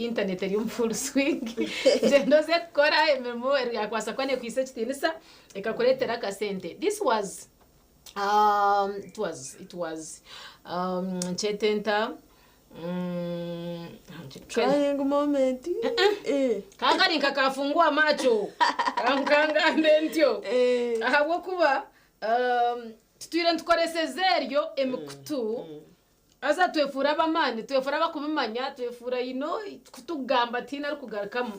internet eri omu full swing. Gyenda oze kukora emirimo erikubaasa kuba neekuhaisa ekitiinisa ekakureetera akasente. This was it was it was nkyete nta Trying moment. Kaakari nka kafungua macho kangambe ntyo ahabw'okuba tutwire nitukoreseza eryo emikutu haza twefuura ab'amaani twefuura abakubimanya twefuura you know kutukugamba tihaine arikugarukamu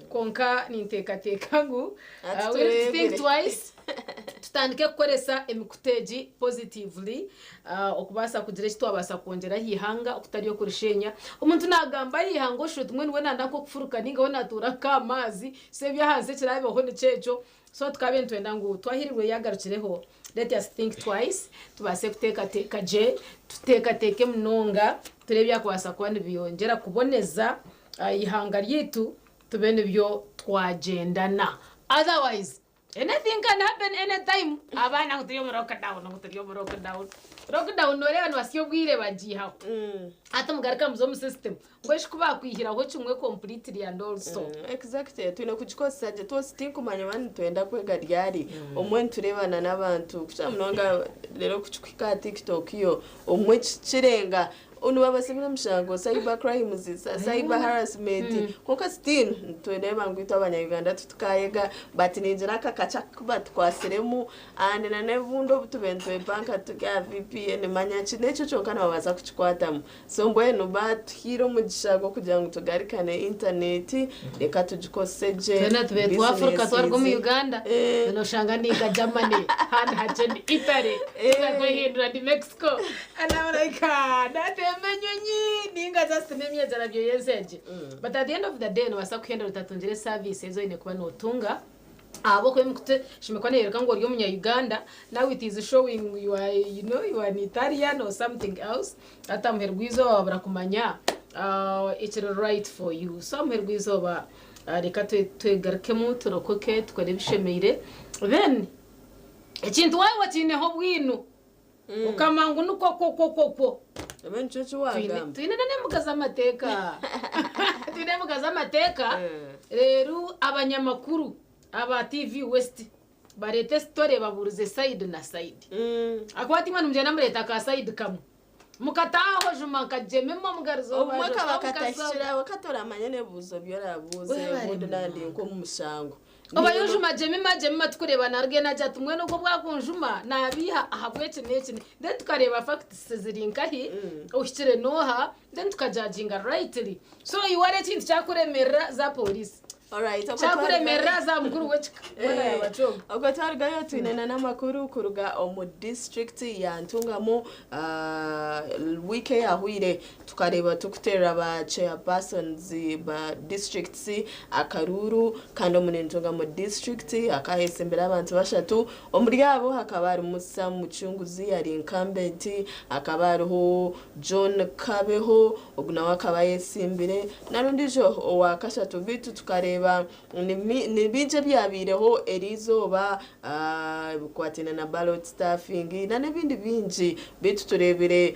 kwonka ninteekateeka ngu Hati we need to think tureebire. twice tutandike kukoresa emikutu egi positively okubaasa kugira eki twabaasa kwongyera aha ihanga okutari okurishenya. Omuntu naagamba aha ihanga oshusha oti mbwenu we naayenda nk'okufuruka nainga we naatuura nk'aha maazi so eby'ahansi ekiraabeho nikyo ekyo. So tukabaire nitwenda ngu Twahirirwe yaagarukireho let us think twice tubaase kuteekateeka gye, tuteekateeke munonga tureebe ebyakubaasa kuba nibyongyera kuboneza eihanga ryaitu tube nibyo twagyendana otherwise Anything can happen anytime abaana ngu turi omu lockdown ngu turi omu lockdown lockdown noreeba nibasya obwire bagiihaho hati mugaruka muza omu system mbwenu shi kubakwihiraho kimwe completely and also Exactly twine kugikozesa gye twose tinkumanya oba nitwenda kwega ryari obumwe nitureebana n'abantu kukira munonga reero kukikuhika aha tiktok yo obumwe kirenga Nibabasibira omushango cyber crimes, cyber harassment kwonka still nitureeba ngu itwe abanya Uganda titukayega but ningira aka kakye aku batukwatsiremu and na n'obundi obu tubaire nitwepanka turi aha VPN manya ki n'ekyo kyonka nibabaasa kukikwatamu so mbwenu batuhaire omugisha gw'okugira ngu tugarukane internet reka tugikozese gye Twena tubaire twafuruka twaruga omu businesses Uganda noshanga ndi nka Germany handi hakye ndi Italy nza kwehindura ndi Mexico. And I'm like, ah, natemba enyonyi ninga just n'emyegyerabyo y'ensi egi. But at the end of the day nobaasa kuhendera otatungire service ezi oine kuba notunga ahabw'okuba emikutu eshemeriire kuba neyoreka ngu ori omunya Uganda now it is showing you are, you know, you are an Italian or something else hati aha muheru gw'eizooba wabura kumanya ekiri right for you. So aha muheru gw'eizooba reka twegarukemu turokoke tukore ebishemeire then ekintu waaba okiineho bwino Mukama ngu nikwo kwo kwo kwo kwo. Ebe nikyo eki waagamba. Twine n'embuga z'amateeka. Twine embuga z'amateeka. Reero abanyamakuru aba TV West bareete story babuurize side na side. Ahakuba hati imwe nimugyenda mureeta ka side kamwe. Mukataaho juma nka Jemima Omugaruzi Obumwe owa kaba Joseph katahikire aho katoramanya n'ebibuuzo bi oraabuuze Webare obundi munonga. nandi nk'omu mushango. Oba yonjuma Jemima, Jemima tukureeba naruga nagira ati mbwenu ogwo obwakunjuma nabiiha ahabw'eki n'eki n'eki then tukareeba facts ziri nkahi, ohikire n'oha then tukajudginga rightly. So iwe hariho ekintu kyakuremerera za police, Alright, okwo kyakuremerera twarugayo za mukuru w'ekika mbwenu Eh, yaba kyonka. okwo twarugayo twine na n'amakuru kuruga omu district ya Ntungamo wiiki eyahweire Tukareeba turikuteerera ba chairpersons ba districts akaruuru kandi omuri Ntungamo district hakahesimbire abantu bashatu. Omuri abo hakaba harimu Sam Mucunguzi ari incumbent, hakaba hariho John Kabeho ogu nawe akaba ayesimbire nari ondiijo owa kashatu beitu tukareeba Ni bingi ebyabaireho eriizooba ebikwataine na ballot stuffing n'ebindi bingi beitu tureebire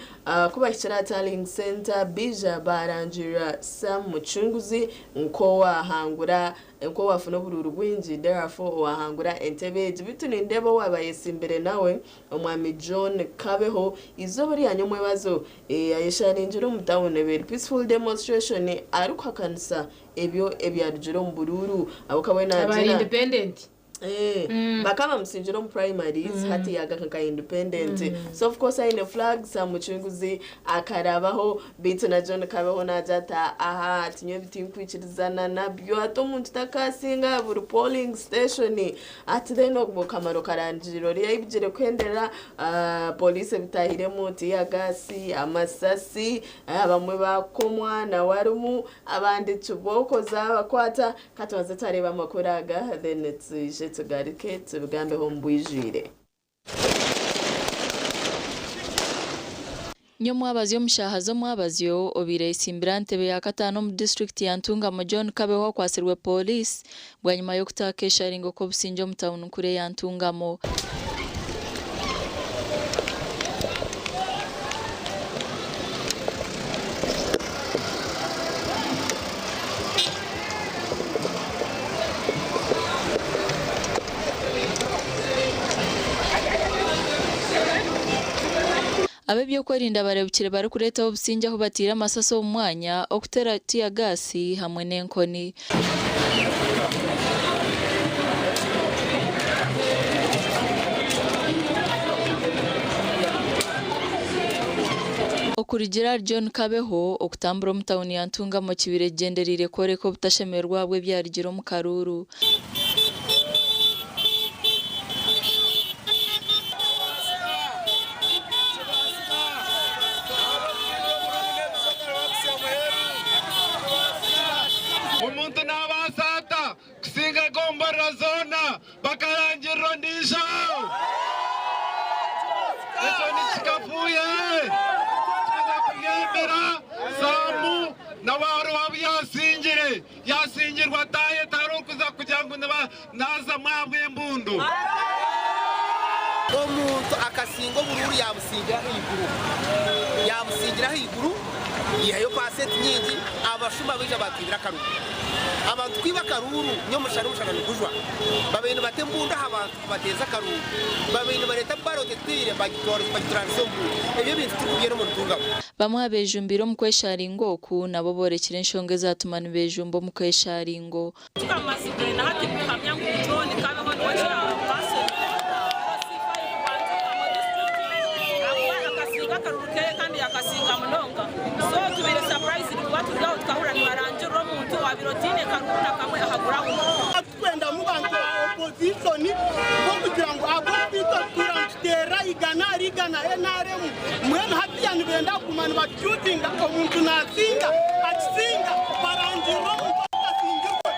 ku bahikire aha tallying centre baija baarangirira Sam Mucunguzi nk'owahangura nk'owafuna oburuuru bwingi therefore owahangura entebe egi beitu nindeeba owaaba ayetsimbire nawe Omwami John Kabeho eizooba rya nyomwebazo ayesharingire omu tauni ebaire peaceful demonstration arikuhakanisa Ebyo ebyarugire omu buruuru ahabw'okuba we Aba naagira. independent. Eh, bakaba bamusingire omu primaries hati yaagaruka nka independent so of course aine flags aha mucunguzi akarabaho beitu na John Kabeho naagira ati aha ati nyowe ebi tinkwikirizana nabyo ati omuntu takaasinga buri polling station ati then obwo kamara okarangirira oriya aibugire kuhendera police ebitahiremu tear gas amasasi abamwe baakomwa nawe arimu Abandi kibooko zaabakwata. Ka tubanze twareeba amakuru aga then twije tugaruke tubigambeho omu bwijwire. Nyomwabazyo omu shaaha z'omwabazyo, obaire ayetsimbire aha ntebe ya kataano omu disiturikiti ya Ntungamo John Kabeho akwatsirwe Pooriisi bwanyima y'okutaha akesharingo k'obusingye omu tauni nkuru eya Ntungamo. Ab'ebyokwerinda barebukire barikureetaho obusingye ahu bataire amasasi omu mwanya, okuteera tear gas hamwe n'enkoni. Okurugiirira ahari John Kabeho, okutambura omu tauni ya Ntungamo kibaire kigyendereire kworeka obutashemererwa ahabw'ebyarugire omu karuuru. Omuntu naabaasa ata kusinga egomborora zoona bakarangirira ondiijo? Ekyo nikikafuuhe. Tikuza kubyemera. Saamu nawe hariho abu yaasingire. Yaasingirwa ataahe tihariho orikuza kugira ngu naazamu ahabw'embundu. Omuntu akasinga oburuuru yaabusingira ahaiguru, yaabusingira ahaiguru, yaihayo paasenti nyingi, abashuma baija baatwibira akaruuru. Abantu kwiba akaruuru nyomushana omushana nigujwa, babaire nibata embundu aha bantu kubateeza akaruuru, babaire nibareeta ballot etaire bagituranisa omu mbundu. Ebyo ebintu turikubyenda omu Ntungamo. Bamwe aha beejumbiire omu kwesharinga oku nabo boorekire enshonga ezaatuma nibeejumba omu kwesharingo. Tukamazirwe na hati nituhamya ngu John Kabeho niwe chairperson LC5 wa Ntungamo district ahakuba akasinga akaruru keye kandi yakasinga munonga so tubaire surprised kuba turi aho tukahurira nibarangirira omuntu owabaire otaine karuru na kamwe aha ground. Titurikwenda mu bantu ba opposition bo kugira ngu ahabw'okuba itwe tutuura nituteerera igana ahari igana nrm mbwenu hatiya nibenda kuguma nibatushootinga omuntu nasinga akisinga barangirira omuntu otasingirwe.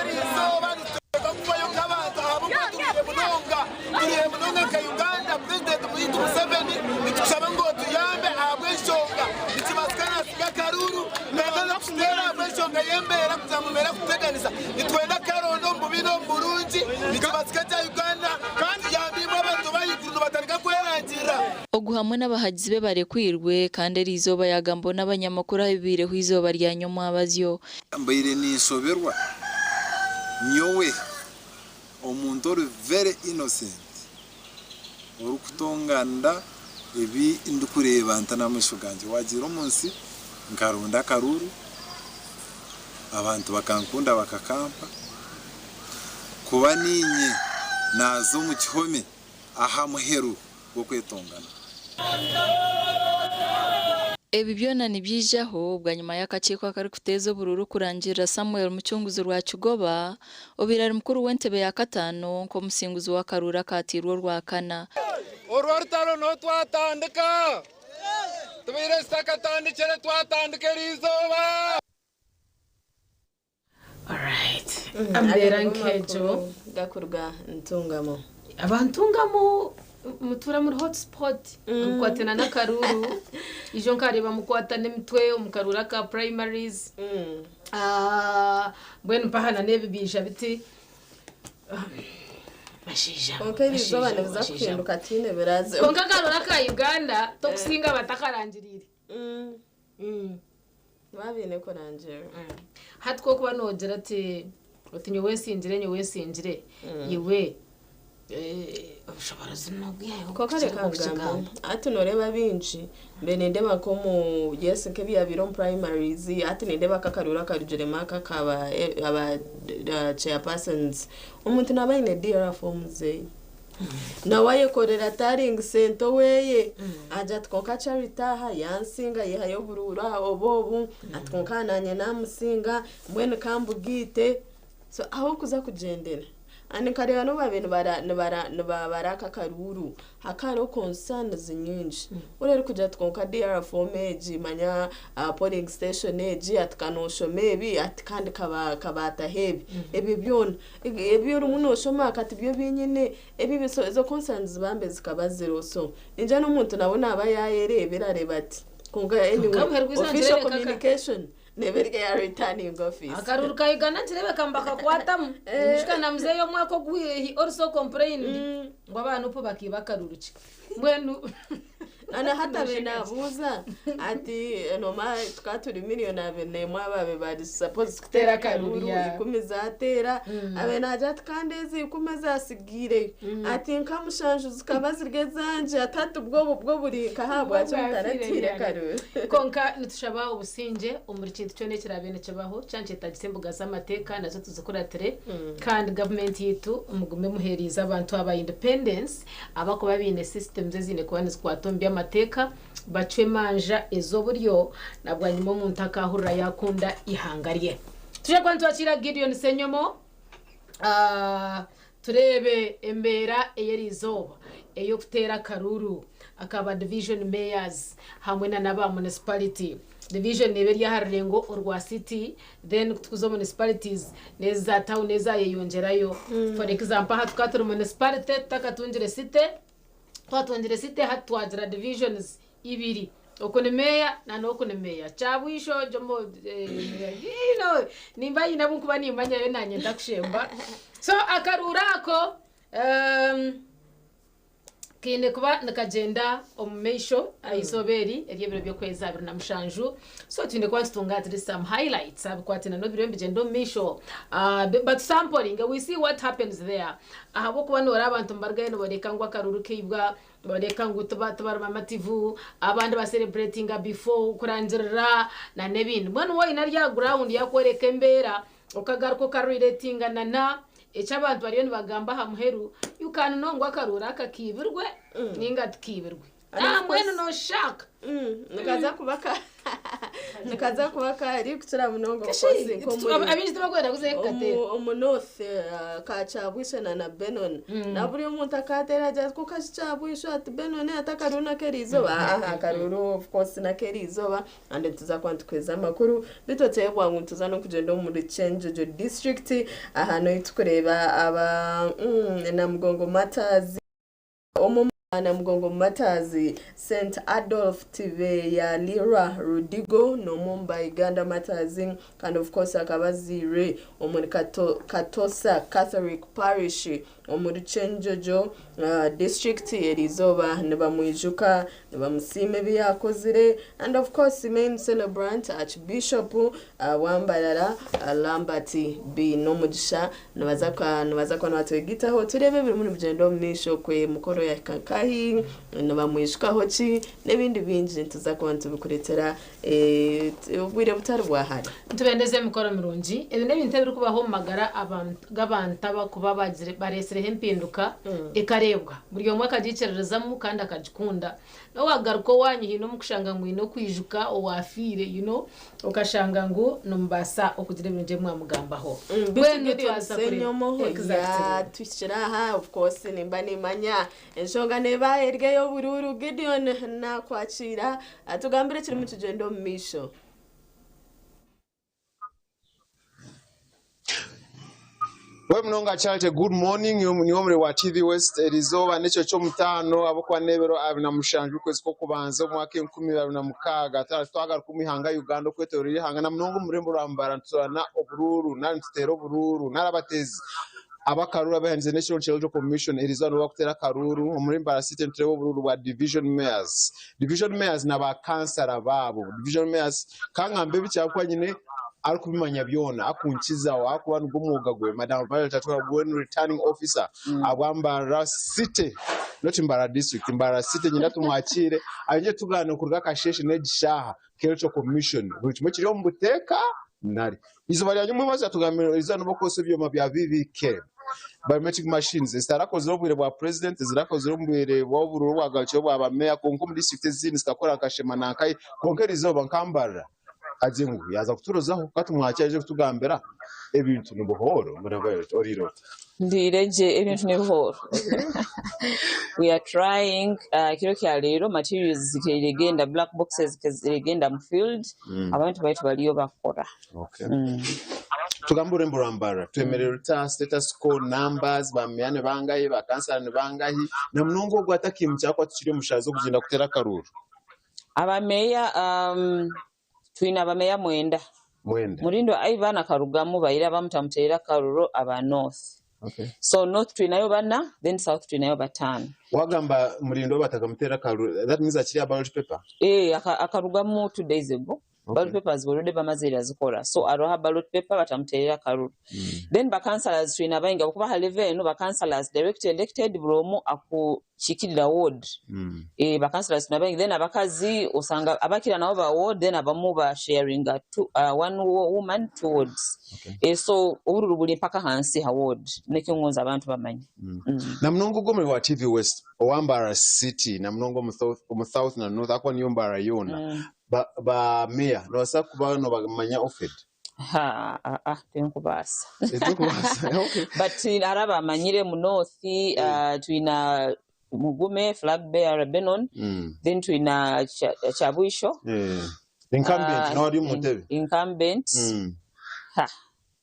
Eri izooba nituteekwa kufayo nk'abantu ahabw'okuba turiire munonga, turiire munonga nka Uganda. Purezidenti waitu Museveni nitukushaba ngu otuyambe ahabw'enshonga nikibaasika naasinga akaruuru naza kututeera ahabw'enshonga y'embeera kugira ngu embeera kututeganisa. Nitwenda karondo omu bubi n'omu burungi nikibaasika kya Uganda kandi tuyambe imwe abantu b'ahaiguru nibatandika kwerangirira. Ogu hamwe n'abahagizi be barekwirwe kandi eri izooba yagambaho n'abanyamakuru aha bibaireho eizooba rya nyomwabazyo. Mbaire ninshoberwa nyowe omuntu ori very innocent orikutonganira ebi ndikureeba nta n'amaisho gangye. Wagiire omu nsi nkaronda akaruuru, abantu bakankunda bakakampa, kuba niinye naaza omu kihome aha muheru gw'okwetongana. Ebi byona nibyijaho bwanyima y'akakiiko akarikuteeza oburuuru kurangirira Samuel Mucunguzi Rwakigoba obaire ari mukuru w'entebe ya kataano nk'omusinguzi w'akaruuru akateirwe Orwakana. Orwo rutaro niho twatandika. Tubaire tutakatandikire twatandika eri izooba. Alright. Ambeera nk'egyo. Gakuruga Ntungamo. Aba Ntungamo mutuura muri hotspot mukwatana n'akaruuru. Ijo nkareeba mukwatana emitwe omu karuuru aka primaries. Mbwenu mpaha na n'ebi biija biti. Bashaija Kwonka eri izooba bashaija nibiza bashaija. kuhinduka tihaine birazeho. Kwonka akaruuru aka Uganda tokusinga batakarangiriire. Nibaba baine kurangirira. Hati ku orikuba noogira oti oti nyowe nsingire nyowe nsingire iwe obushoboorozi noobwihayo Kwonka reka ngambe kukigamba. hati nooreeba baingi mbe nindeeba nk'omu yes nk'ebyabaire omu primaries hati nindeeba nk'akaruuru akarugiremu aka akaba aba chairpersons omuntu naaba aine DR form ze nawe ayekorera tallying centre oweye agira ati kwonka Charity aha yansinga yihayo oburuuru aha obu obu ati kwonka nanye namusinga mbwenu kambugiite so aho kuza kugyendera and nkareeba n'obu babaire nibara nibara nibabara aka akaruuru hakaba hariho concerns nyingi ori arikugira ati kwonka DR form egi manya polling station egi ati kanoshoma ebi ati kandi kabaataho ebi ebyo byona ebi orimu noshoma kati byo binyine ebi so ezo concerns bambe zikaba ziriho so ningira n'omuntu nawe naaba yayereebera areeba ati kwonka anyway official communication neeba eri eya returning office. Akaruuru ka Uganda nikireebeka ngu bakakwatamu. Nyijuka na muzeeyi omwaka oguhweire he also complained ngu aba Nup bakiiba akaruuru ki. Mbwenu. Na hati abe nabuuza ati noma tukaba turi 21,000,000 ababe bari supposed kuteera akaruru, 10 zateera. Abe naagira ati kandi ezi 10 ezasigiireyo, ati nka 7 zikaba ziri ezangye, ati hati bwo bwo buri nka ahabwaki mutaratiire akaruru? Konka nitushaba obusingye omuri kintu kyona ekiraabe nikibaho. Kyankyetagisa embuga z'amateeka nazo tuzikuratire, kandi gavumenti yaitu mugume muheerize abantu aba independence abakuba baine systems eziine kuba nizikwata omu by'amateeka, bacwe emanja ez'oburyo, na bwanyima omuntu akahurira yakunda ihanga rye. Tuje kuba nitwakiira Gideon Ssenyomo, tureebe embeera ey'eriizooba ey'okuteera akaruru akaba division mayors hamwe na n'aba municipality. Division neeba eri aha rurengo orwa city, then kutukuza municipalities n'eza town ezayeyongyerayo. For example, aha tukaba turi municipality tutakatungire city, twatungire city hati twagira divisions ibiri, oku ni meya na n'oku ni meya Kyabwisho Jomo, nimba nyine abu nkuba nimanyayo nanye ntakushemba. So akaruru ako kaine kuba nikagyenda omu maisho ah'izooba eri ery'ebiro by'okwezi 27. So twine kuba tutunga at least some highlights abikwatina n'obiro nibigyenda omu maisho, batusamporinge, we see what happens there, ahabw'okuba noora abantu nibarugayo niboreka ngu akaruru kaibwa, bareka ngu tibarima amativu, abandi bacerebratinga before kurangirira na n'ebindi. Mbwenu woine ari aha ground yakworeka embeera, okagaruka okarelatingana na eki abantu bariyo nibagamba aha muheru, you can know ngu akaruru aka kiibirwe ninga tikiibirwe. And of Mbwenu course- noshaka. Nikaza kuba kari kukira munonga. Kashi, of course, abingi tibakwenda kuzayo kukateera. Omu north, ka Kyabwisho na Benon, na buri omuntu akatera agira ati kuka Kyabwisho, ati Benon, ati akaruru nakeriizooba. Akaruru of course nakeriizooba, and tuza kuba nitukweza amakuru bitotebwa ngu tuza n'okugyenda omuri Kyenjojo district. Aha nohi tukureeba aba Namugongo Matters, omu Namugongo Matters, St Adolf Tibeyalirwa Rudigo n'omumba Uganda Matters, kandi of course akaba aziirwe omuri Katosa Catholic Parish omuri Kyenjojo district. Eriizooba nibamwijuka, nibamusiima ebi yakozire, and of course main celebrant Archbishop Wambarara Lambert B Nomugisha. Nibaza kuba nibatwegitaho, turebe ebirimu nibigyenda omu maisho, kwe mukoro yahika nkahi, nibamwijukaho ki n'ebindi bingi. Nituza kuba nitubikureetera obwire butari bwahare. Ntubendeze emikoro mirungi. Ebi n'ebintu ebirikubaho omu magara g'abantu abakuba baresireho empinduka ekareebwa, buri omwe akagiikiririzamu kandi akagikunda. Nowagaruka owanyu hiine omukushanga ngu oine okwijuka owafiire, okashanga ngu nimubaasa okugira ebirungi ebi mwamugambaho. Mbwenu twaza kureba. Senyomoho yatuhikira aha. Of course nimba nimanya enshonga neba eri ey'oburuuru. Gideon, nakwakira, atugambire kirimu kigyenda omu maisho. We munonga Charity, good morning. Niwe omuri wa TV West. Erizooba nekyo ky'omutaano ahabw'okuba n'ebiro 27 okwezi kw'okubanza omwaka 2026. Twagaruka omu ihanga Uganda okwetoorora ihanga na munonga omu rurembo rwa Mbarara, nituturana oburuuru nari nituteera oburuuru nari abateezi abakaruru abehandize National Electoral Commission erizooba nibo bakuteera akaruru. Omuri Mbarara City nitureeba oburuuru bwa division mayors. Division mayors na ba kansara baabo. Division mayors kangambe bikye ahabw'okuba nyine arikubimanya byona akunkizaho ahakuba nigwo omwoga gwe. Madam Violet Atwine gwe ni returning officer abwa Mbarara City, not Mbarara district, Mbarara City. Nyine tumwakiire ayongye tugaanire kuruga akasheeshe n'egi shaaha Electoral Commission buri kimwe kiri omu buteeka nari izooba rya nyomwebazo yatugambire erizooba nibakozesa ebyoma bya BVK, biometric machines, ezitarakozire obwire bwa president, ezirakozire omu bwire bw'obururu bwagarukire bwa bameya, kwonka omu district ezindi zikakora nka Sheema na Nkayi. Kwonka erizooba nka Mbarara agye ngu yaza kuturozaho katumwakira aije kutugambira ebintu ni buhooro. Madam Violet, oriire ota? Ndiire gye, ebintu ni buhooro. We are trying, ekiro kya leero materials zikaire black boxes zigenda mu field. Abantu baitu bariyo bakora. Okay. Tugambe orurembo rwa Mbarara twemerere ruta, status quo, numbers, bameya ni bangahi, bakansara ni bangahi, na munonga ogwo atakimukira kuba tukiri omu shaaha z'okugyenda kuteera akaruru? Abameya, twine abameya 9. 9. Murindo Ivan akarugamu, baira bamutamuteera akaruru aba north. Okay. So north twinayo bana then south twinayo bataano. Wagamba Mulindwa batakamuteera akaruru that means akiri aha ballot paper? Eh, akarugamu 2 days ago. Okay. Ballot papers already bamaze irazikora, so aroha ballot paper batamuterera akaruru. Then bakansalazi twina baingi abakuba ha level eno, bakansalazi direct elected, buri omu akukiikirira ward. Eh, bakansalazi twina baingi, then abakazi osanga abakira nabo ba ward, then abamu ba sharinga two, one woman two wards. Okay. Eh, so obururu buri mpaka hansi ha ward, nikyo ngonza abantu bamanye. Namunongo ogwo wa TV West owa Mbarara City, namunongo omu south na north akuba niyo Mbarara yoona. Ba mayor nobaasa kuba nobamanya ofed? Ha, ah, ah, tinkubaasa. Tinkubaasa, okay. But araba amanyire mu north, twina Mugume flag bearer Benon, then twina Chabwisho. Incumbent nawe ari omu ntebe. Incumbent. Ha.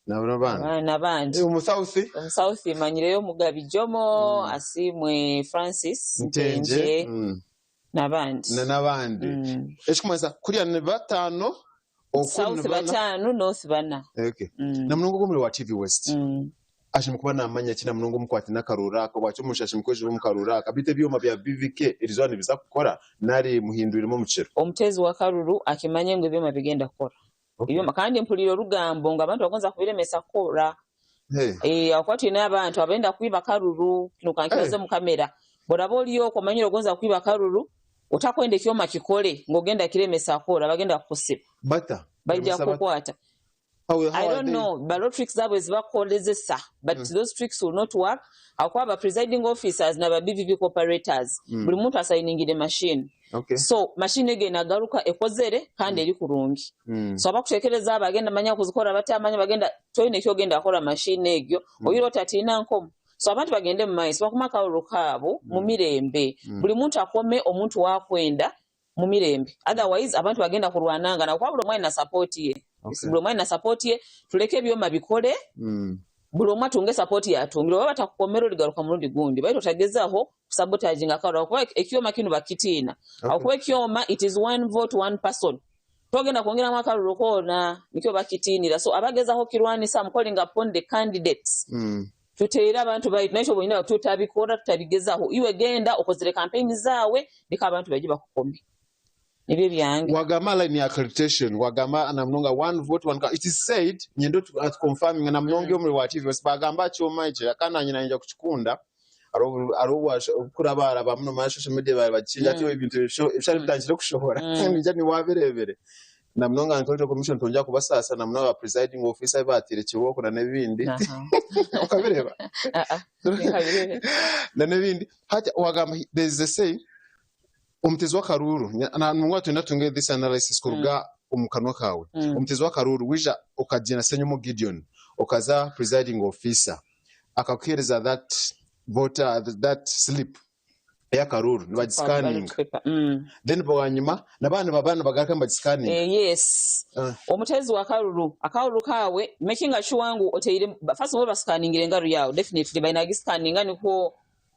Nabandi. Nabandi. Omu south? Omu south manyireyo Mugabi Jomo, Asimwe Francis. Ntenje. Nabandi. N'abandi. Ekikumanyisa kuriya ni bataano, oku South ni bana. bataano, north bana. Okay. Namunongo ogwo muri wa TV West ashimwe kuba namanya ki namunongo omukwate n'akaruru aka bwaki omushashi mukwezi omu karuru aka bitu ebyoma bya BVK erizooba nibiza kukora nari muhindwiremu omukiro? Omutezi wa karuru akimanye ngu ebyoma bigenda kukora. Ebyoma, kandi mpulira orugambo ngu abantu bagonza kubiremesa kukora. Hey. Eh, akuba tulina abantu abenda kwiba karuru, kino kankibaze mu kamera. Bw'oraba oliyo okumanyire ogonza kwiba karuru, otakwenda ekyoma kikole ng'ogenda kiremesa kukora, bagenda kukusiba. Bata. Bajja Baremesa bata. kukwata. How I are don't they? know, balo tricks zaabwe zibakolezesa, but those tricks will not work. Akuba aba presiding officers n'aba BVK operators, buli muntu asayiningire machine. So machine ego enagaruka ekozere kandi eri kurungi. So abakutekereza bagenda manya kuzikora batamanya, bagenda toyina ekyogenda kukora machine egyo, oyira otatiina nkomu. So abantu bagende mu maiso bakuma akalulu kaabo mu mirembe. Buli muntu akome omuntu wakwenda mu mirembe, otherwise abantu bagenda kurwanangana kuba buli omu alina support ye. Buli omu alina support ye. Tuleke ebyoma bikole, buli omu atunge support yatungire. Oba batakukomera oligaruka murundi gundi, baitu otagezaho kusabotaginga akalulu kuba ekyoma kino bakitiina. Akuba ekyoma, it is one vote, one person, togenda kwongeramu akalulu koona, nikyo bakitiinira. So abagezaho kirwanisa, I'm calling upon the candidates, tuteere abantu baitu nakyo bonyina tutabikora, tutabigezaho. Iwe genda okozere campaign zaawe, leka abantu bajye bakukome, nibyo byange. Wagamba line ya accreditation, wagamba namunonga one vote one it is said, nyendo at confirming namunonga omuri wa TV West bagamba kyoma ekyo akana nyina nja kukikunda aro kurabara bamuno ma social media bari bakinja ati ebintu ebishari bitangire kushohora, nija ni wabirebere. Namunonga Electoral Commission tonja kubasasa, namunonga presiding officer batire kiboko na n'ebindi okabireba na n'ebindi. Hati wagamba there is a saying, omutezi w'akaruru nangwa twenda tunge this analysis kuruga omu kanwa kawe. Omutezi w'akaruru wija okagyenda Senyomo Gideon okaza presiding officer akakuhereza that voter, that slip ey'akaruru, nibagisikaninga, then bwanyuma nabaana babana bagaruka nibagisikaninga. Eh, yes, omutezi wa kalulu, akalulu kawe, making sure ngu oteire, first of all basikaningira engaro yawe, definitely bainagisikaninga nikwo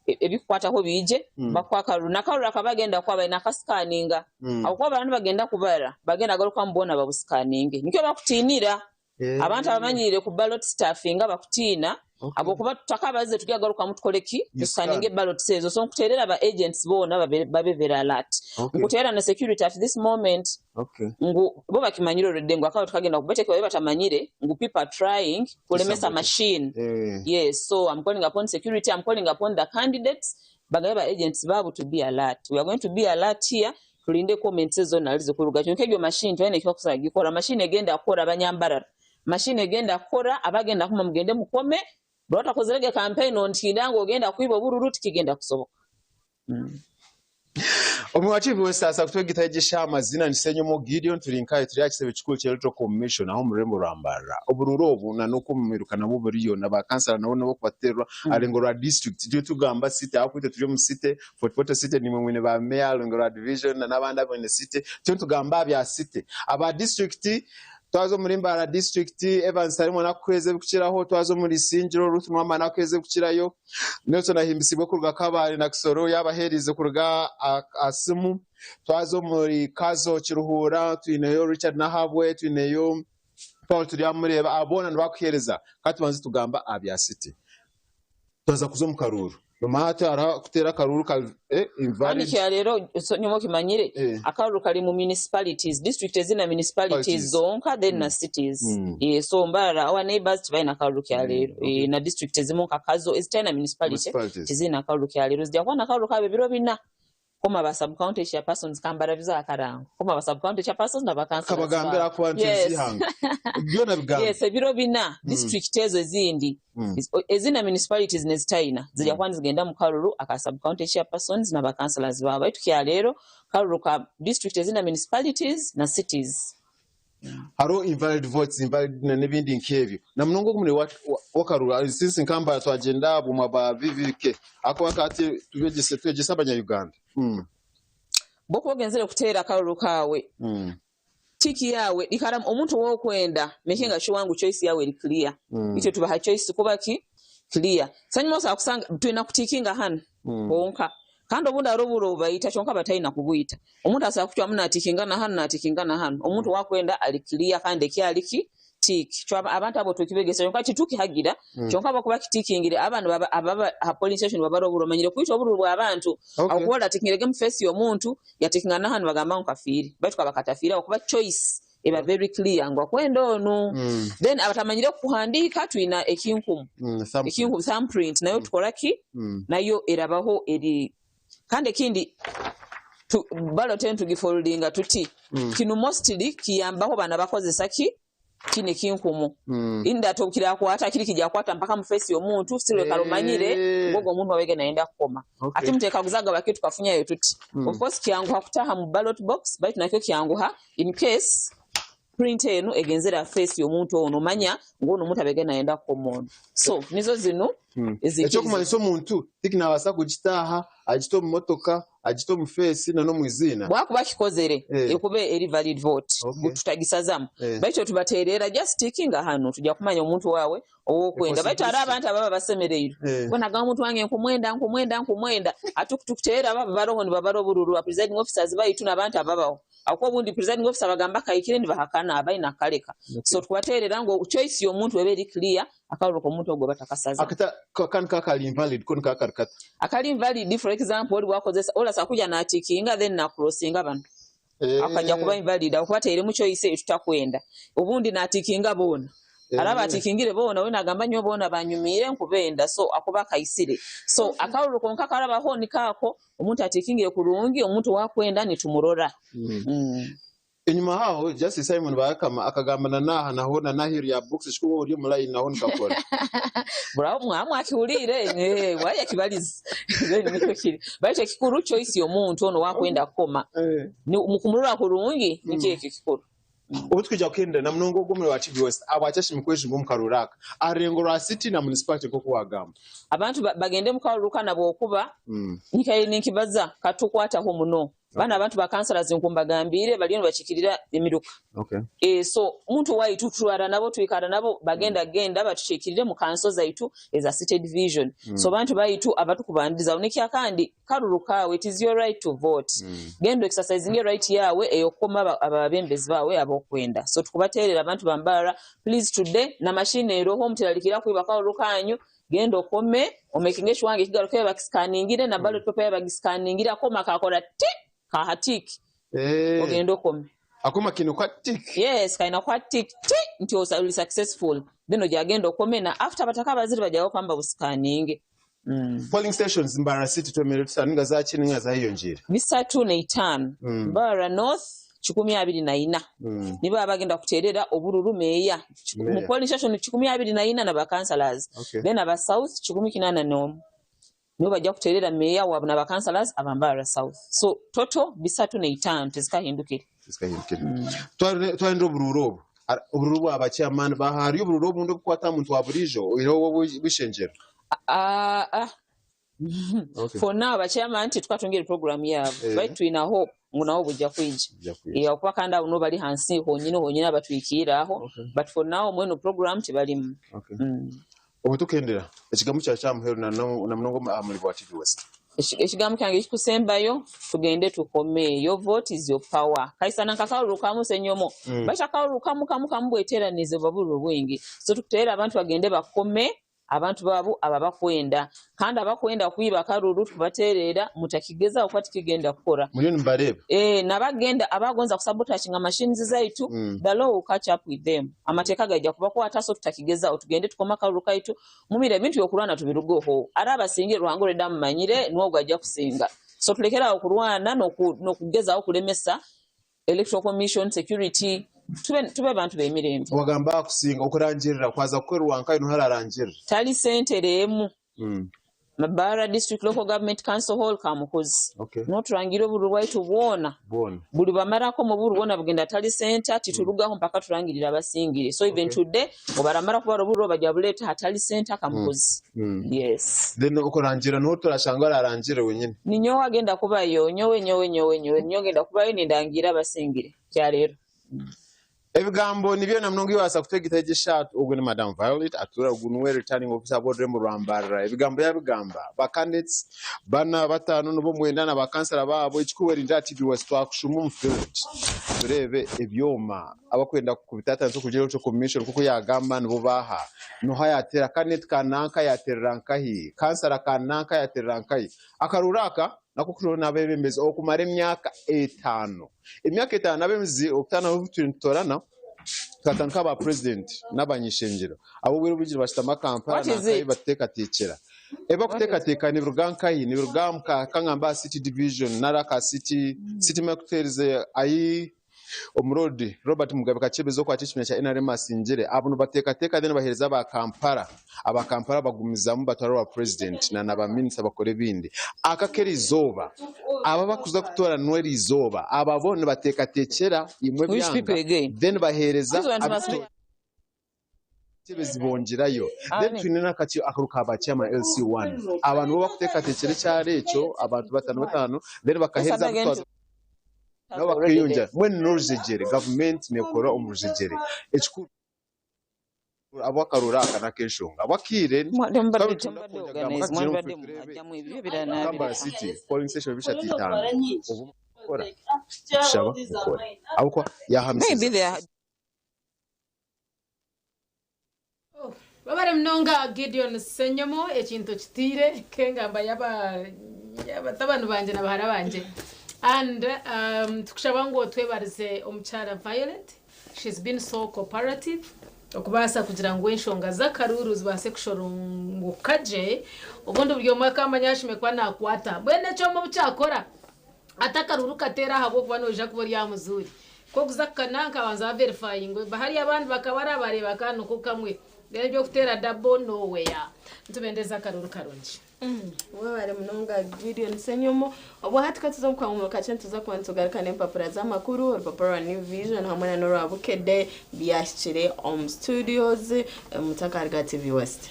ebikukwatako biije. Bakuwa akalulu, nakalulu akabagenda kuba balina akasikaninga. Akuba abantu bagenda kubara, bagenda garuka mubona babusikaninge, nikyo bakutiinira. Abantu abamanyire ku ballot stuffing nga bakutiina abokuba tutakabaze tukyagarukamu tukole ki? Tusikaninge ballots ezo. So nkuteerera ba agents boona babe very alert. Nkuteerera na security at this moment ngu bo bakimanyire already ngu akaba tukagenda kubateka babe batamanyire ngu people are trying kulemesa Sabotage. machine. Yes, so I'm calling upon security, I'm calling upon the candidates bagabe ba agents baabo to be alert. We are going to be alert here, tulinde comments ezo nali zikuruga kyonka ebyo machine twalina ekyokusaba gikora. Machine egenda kukora, abanyambarara, machine egenda kukora. Abagenda kuma mugende mukome bwatakozerege campaign ontinda ng'ogenda kwiba obururu, tikigenda kusoboka. Omu wa TV West asa kutwegitagisha amazina ni Senyomo Gideon, turi nkaye turi akisebe kikuru kya Electoral Commission aho murembo rwambarra obururu obu na nuko nabo buriyo na bakansala nabo nabo kubaterwa arengo rwa district tyo tugamba city aho kwite turi mu city Fort Portal city nimwe mwine ba mayor arengo rwa division na n'abandi abone city tyo tugamba bya city. Aba district twazo muri Mbara district, Evans harimo nakweze kukiraho, twazo muri Sinjiro, Ruth Mwama nakweze kukirayo, Nelson ahimbisibwe kuruga Kabare na Kisoro yabaherize kuruga Asimu, twazo muri Kazo Kiruhura twineyo Richard Nahabwe, twineyo Paul Turyamureba, abona nibakuhereza. Katubanze tugamba abya city. Twaza kuza omu karuuru. Nomanya hati hariho kuteera akaruuru kari Kandi invalid. kya leero so nyowe okimanyire akaruru kari mu municipalities, district ezina municipalities Municipalities. zonka then na cities. So Mbarara our neighbours tibalina karuru kya leero na district ezimu nka Kazo ezitalina municipality Municipalities. tizirina karuru kya leero zija kuba na karuru kaabo ebiro bina. Koma ba sub county chairpersons kambarabize aha karango. Koma ba sub county chairpersons na ba councillors Kabagambire baabo. ahakuba nti Yes. ez'eihanga. Byona bigambe. Yes, ebiro bina district ezo ezindi ezina municipalities nezitayina zija kuba nizigenda mu karuru aka sub county chairpersons na ba councillors baabo. Baitu kya leero karuru ka district ezina municipalities na cities. Hariho invalid votes, invalid n'ebindi nk'ebyo. Na munonga ogu omurimo w'akaruru, since nka Mbarara twagyenda aha bwoma bwa VVK ahakuba nka hati tubegyese twegyese abanya-Uganda. Bw'okuba ogenzire kuteera akaruru kaawe, tick yaawe ikara omuntu ow'okwenda making sure ngu choice yaawe eri clear. Itwe tubaha choice kuba ki? Clear. Sanyuma osobola kusanga twina kutikinga hanu honka. Kandi obundi hariho obwire obubaita kyonka bataina kubwita. Omuntu asobola kucwamu natikinga na hanu natikinga na hanu. Omuntu owakwenda ari clear kandi eki ari ki? Tick. Cwaba abantu abo tukibegesa kyonka titukihagira kyonka abakuba kitikingire abandi baba ababa aha polling station babara oburo omanyire kwita obururu bw'abantu. Ahakuba oratikingire ge mu face y'omuntu yatikinga na hanu bagamba ngu kafiire. Baitu kaba katafiire ahakuba choice eba very clear ngu akwenda onu. Then abatamanyire kuhandiika twina ekinkumu. Ekinkumu thumb print nayo tukora ki? Nayo erabaho eri kandi ekindi tu, ballot enu tugifoldinga tuti. Kinu mostly kiyambaho banu abakozesa ki? Kinu ekinkumu. In that obu kirakwata kiri kijakwata mpaka mu face y'omuntu still ekara omanyire ngu ogu omuntu wabege nayenda kukoma. Ati mutekaguzaga baki tukafunyayo tuti. Of course kyanguha kutaha mu ballot box baitu nakyo kyanguha in case print enu egenzere aha face y'omuntu onu omanya ngu onu omuntu abege nayenda kukoma onu. So nizo zinu ezikirize. Ekyokumanyisa omuntu tiki nabaasa kugitaaha agite omu motoka agite omu feesi na n'omu iziina. Bwakuba akikozere ekuba eri valid vote tutagisazamu baitu otubaterera just tickinga hanu tuja kumanya omuntu wawe owokwenda baitu hariho abantu ababa basemereirwe bona agamba omuntu wange nkumwenda nkumwenda nkumwenda ati tukuterera baba baroho nibabara obururu ba presiding officers baitu n'abantu ababaho ahakuba obundi presiding officer bagamba kahikire nibahakana abaine akakareka so tukubaterera ngu choice y'omuntu ebe eri clear Akaruru k'omuntu ogwo batakasaza. Akata ka nikako akari invalid ko nikako akari kata. Akari invalid for example ori wakozesa orasa kuja natikinga then na crossinga banu akaja kuba invalid ahakuba atairemu choice eyi tutakwenda obundi natikinga boona hariho abatikingire boona we nagamba nyowe boona banyumiire nkubenda so akuba akaisire so akaruru konka akarabaho nikaako omuntu atikingire kurungi omuntu owakwenda nitumurora. Enyima aho, Justice Simon Byakama akagamba na n'aha naho na n'aheeru ya box ekikuba ori omu line naho nikakora. Buraho mwaba mwakihuriire eh, waya kibarize Then nikyo kiri baitu ekikuru choice y'omuntu onu owakwenda kukoma Ni- mukumurora kurungi nikyo ekyo ekikuru. Obu twija kuhendera na munonga ogwo omuri wa TV West ahabwaki ashemereire kwejumba omu karuuru aka aha rurengo rwa city na municipality nk'oku waagamba. Abantu ba- bagende omu karuuru kanu habwokuba nkaire ninkibaza katukwataho muno. Banu abantu ba councillors nku mbagambiire bariyo nibakikirira emiruka. So muntu waitu turara nabo twikara nabo bagenda genda batukiikirire mu kanso zaitu eza city division. So bantu baitu abatukubandiriza nekyakandi karuru kaawe it is your right to vote. Genda exercisinge right yaawe eyokukoma ababembezi baawe abokwenda. So tukubaterera abantu ba Mbarara please today na machine eroho muteralikira kwiba karuru kanyu. Genda okome, omekinge shuwa ngu ekigaruka bakisikaningire na ballot paper bagiskaningire akoma kakora tik kaha tik. Ogenda okome. Akoma kaine kuha tik. Yes, kaina kuha tik tik nti ori successful. Then ogyagenda okome na after batakabazire bagyaho kamba busikaninge. Polling stations Mbarara City twemereire tuta ninga zakye ninga zayeyongyire? 305. Mbarara North 24 nibo abagenda kuterera obururu meeya mu polling station 24 na ba councillors then aba South 181 nibo bajja kuterera meeya waabo na ba councillors aba Mbarara South so total 305 tizikahindukire. Twarenda oburuuru obu oburuuru bwa ba chairman baha hariyo oburuuru obundi obukukwata aha muntu wa buriijo oihireho obw'eishengyero? Okay. For now ba chairman titukatungire program yaabo baitu twina hope ngu nabo bujja kwija. Ahakuba kandi abo nibo bari hansi honyine honyine abatwikiire aho but for now mbwenu program tibarimu. Okay. Obu tukuhendera ekigambo kyawe kya muheru na namunonga aha murimo gwa TV West. Ekigambo kyange ekikusembayo tugende tukome your vote is your power kaisana nka karuru kamu senyomo baitu akaruru kamu kamu kamu bweteranize buba buri bwingi so tukuterera abantu bagende bakome. abantu baabo ababakwenda kandi abakwenda kwiba akaruru tukubateerera mutakigezaho kuba tikigenda kukora. Muriyo nimubareeba? Eh, nabagenda abagonza kusabotaginga machines zaitu the law will catch up with them. Amateeka gaija kubakwata so tutakigezaho tugende tukome akaruru kaitu mumire ebintu byokurwana tubirugeho. Araba asingire Ruhanga already amumanyire niwe ogu aija kusinga. So tulekere aho kurwana nokugezaho kulemesa Electoral Commission, security, tube bantu bemirembe. Wagamba akusinga okurangirira kwaza kukorerwa nkahi niho ararangirira? Tali centre emu. Mbarara District Local Government Council Hall Kamukuzi. Okay. Niho turangira obururu bwaitu bwona. Bwona. Buri bamarako omu bururu bwona bugenda Tali Center titurugaho mpaka turangirire abasingire. So even today obaramara kubara obururu bajya bureeta aha Tali Center Kamukuzi. Yes. Then okurangirira niho turashanga ararangirire wenyine. Ninyowe agenda kubayo, nyowe nyowe nyowe nyowe nyowe ngenda kubayo nindangira abasingire. Kyarero. Ebigambo nibyo na munonga ibasa kutegita egishatu ogwo ni Madam Violet atura ogu niwe returning officer bw'orurembo rwa Mbarara. Ebigambo yabigamba ba candidates bana batano nibo mwenda na ba kansara babo ekikuwerindira TV West twakushuma omu field turebe ebyoma abakwenda kubitatanisa okugira electoral commission kuko yagamba nibo baha noha yatera candidate kananka yaterera nkahi kansara kananka yaterera nkahi akaruru aka nako kushobora n'abebembezi okumara emyaka etaano emyaka etaano n'abebembezi okutaana ahu turi nitutorana tukatandika aba president n'abanyishengyero abo obwire obwingi nibashutama Kampala What is nankahi it? batuteekateekyera ebi bakuteekateeka nibiruga nkahi nibiruga nka aha city division nari aka city city marketeers ahi omuroodi Robert Mugabe Kakyebezi okwakira ekibiina kya NRM asingire abo nibateekateeka then baheereza aba Kampala aba Kampala bagumizamu batwara owa president na na ba minisita bakora ebindi aka k'erizooba aba abakuza kutoranwa erizooba aba bo nibateekateekyera imwe Which people ebyanga again? then baheereza These ones must be abitebezi bongyerayo then Ani? twine n'akakiiko akaru ka ba chairman LC1 aba nibo bakuteekateekyera ekyaro ekyo abantu batano batano then Yes, bakaheereza I'm again abitwaza nabo bakeyongyera mbwenu n'orujegyere gavumenti neekora omu rujegyere ekikuru abo akaruru aka n'ak'enshonga abo akaire Kampala city polling station bishatu itaano obu mukora tushaba mukore ahabw'okuba yahamisize Maybe they are Webare munonga Gideon Ssenyomo ekintu okitiire nk'engamba y'abatabani bangye na bahara bangye and um, tukushaba ngu otwebarize omukyara Violet she's been so cooperative okubaasa kugira ngu enshonga z'akaruuru zibaase kushorongoka gye obundi buri omwe akamanya ashemeriire kuba nakwata mbwenu ekyoma obu kyakora Ati akaruru kateera ahabw'okuba noija kuba ori aha muzuuri. Ku orikuza kukana nkabanza baverifayinga hariya abandi bakaba barabareeba ka niko kamwe. Then eby'okuteera dabo nowhere. Nitubendeza akaruru karungi. Webare munonga Gideon Ssenyomo. Obwahati katuze omu kahumuro kakye nituza kuba nitugaruka n'empapura z'amakuru, orupapura rwa New Vision hamwe na n'orwa Bukedde byahikire omu studios mutakaruga TV West.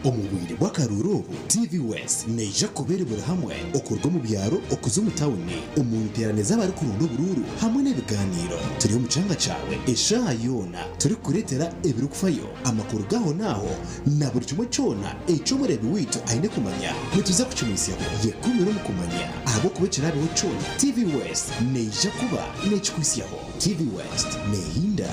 Omu bwire bw'akaruuru obu, TV West neija kuba eri buri hamwe okuruga omu byaro okuza omu tawuni, omu nteerane z'abarikuronda oburuuru hamwe n'ebigaaniiro. Turi omu kyanga kyawe eshaaha yoona turikukureetera ebirikufayo, amakuru g'ahonaaho na buri kimwe kyona eki omureebi waitu aine kumanya. Nituza kukimuhitsyaho. Yekuumire omu kumanya ahabw'okuba ekiraabeho kyona, TV West neija kuba neekikuhitsyaho. TV West neehinda.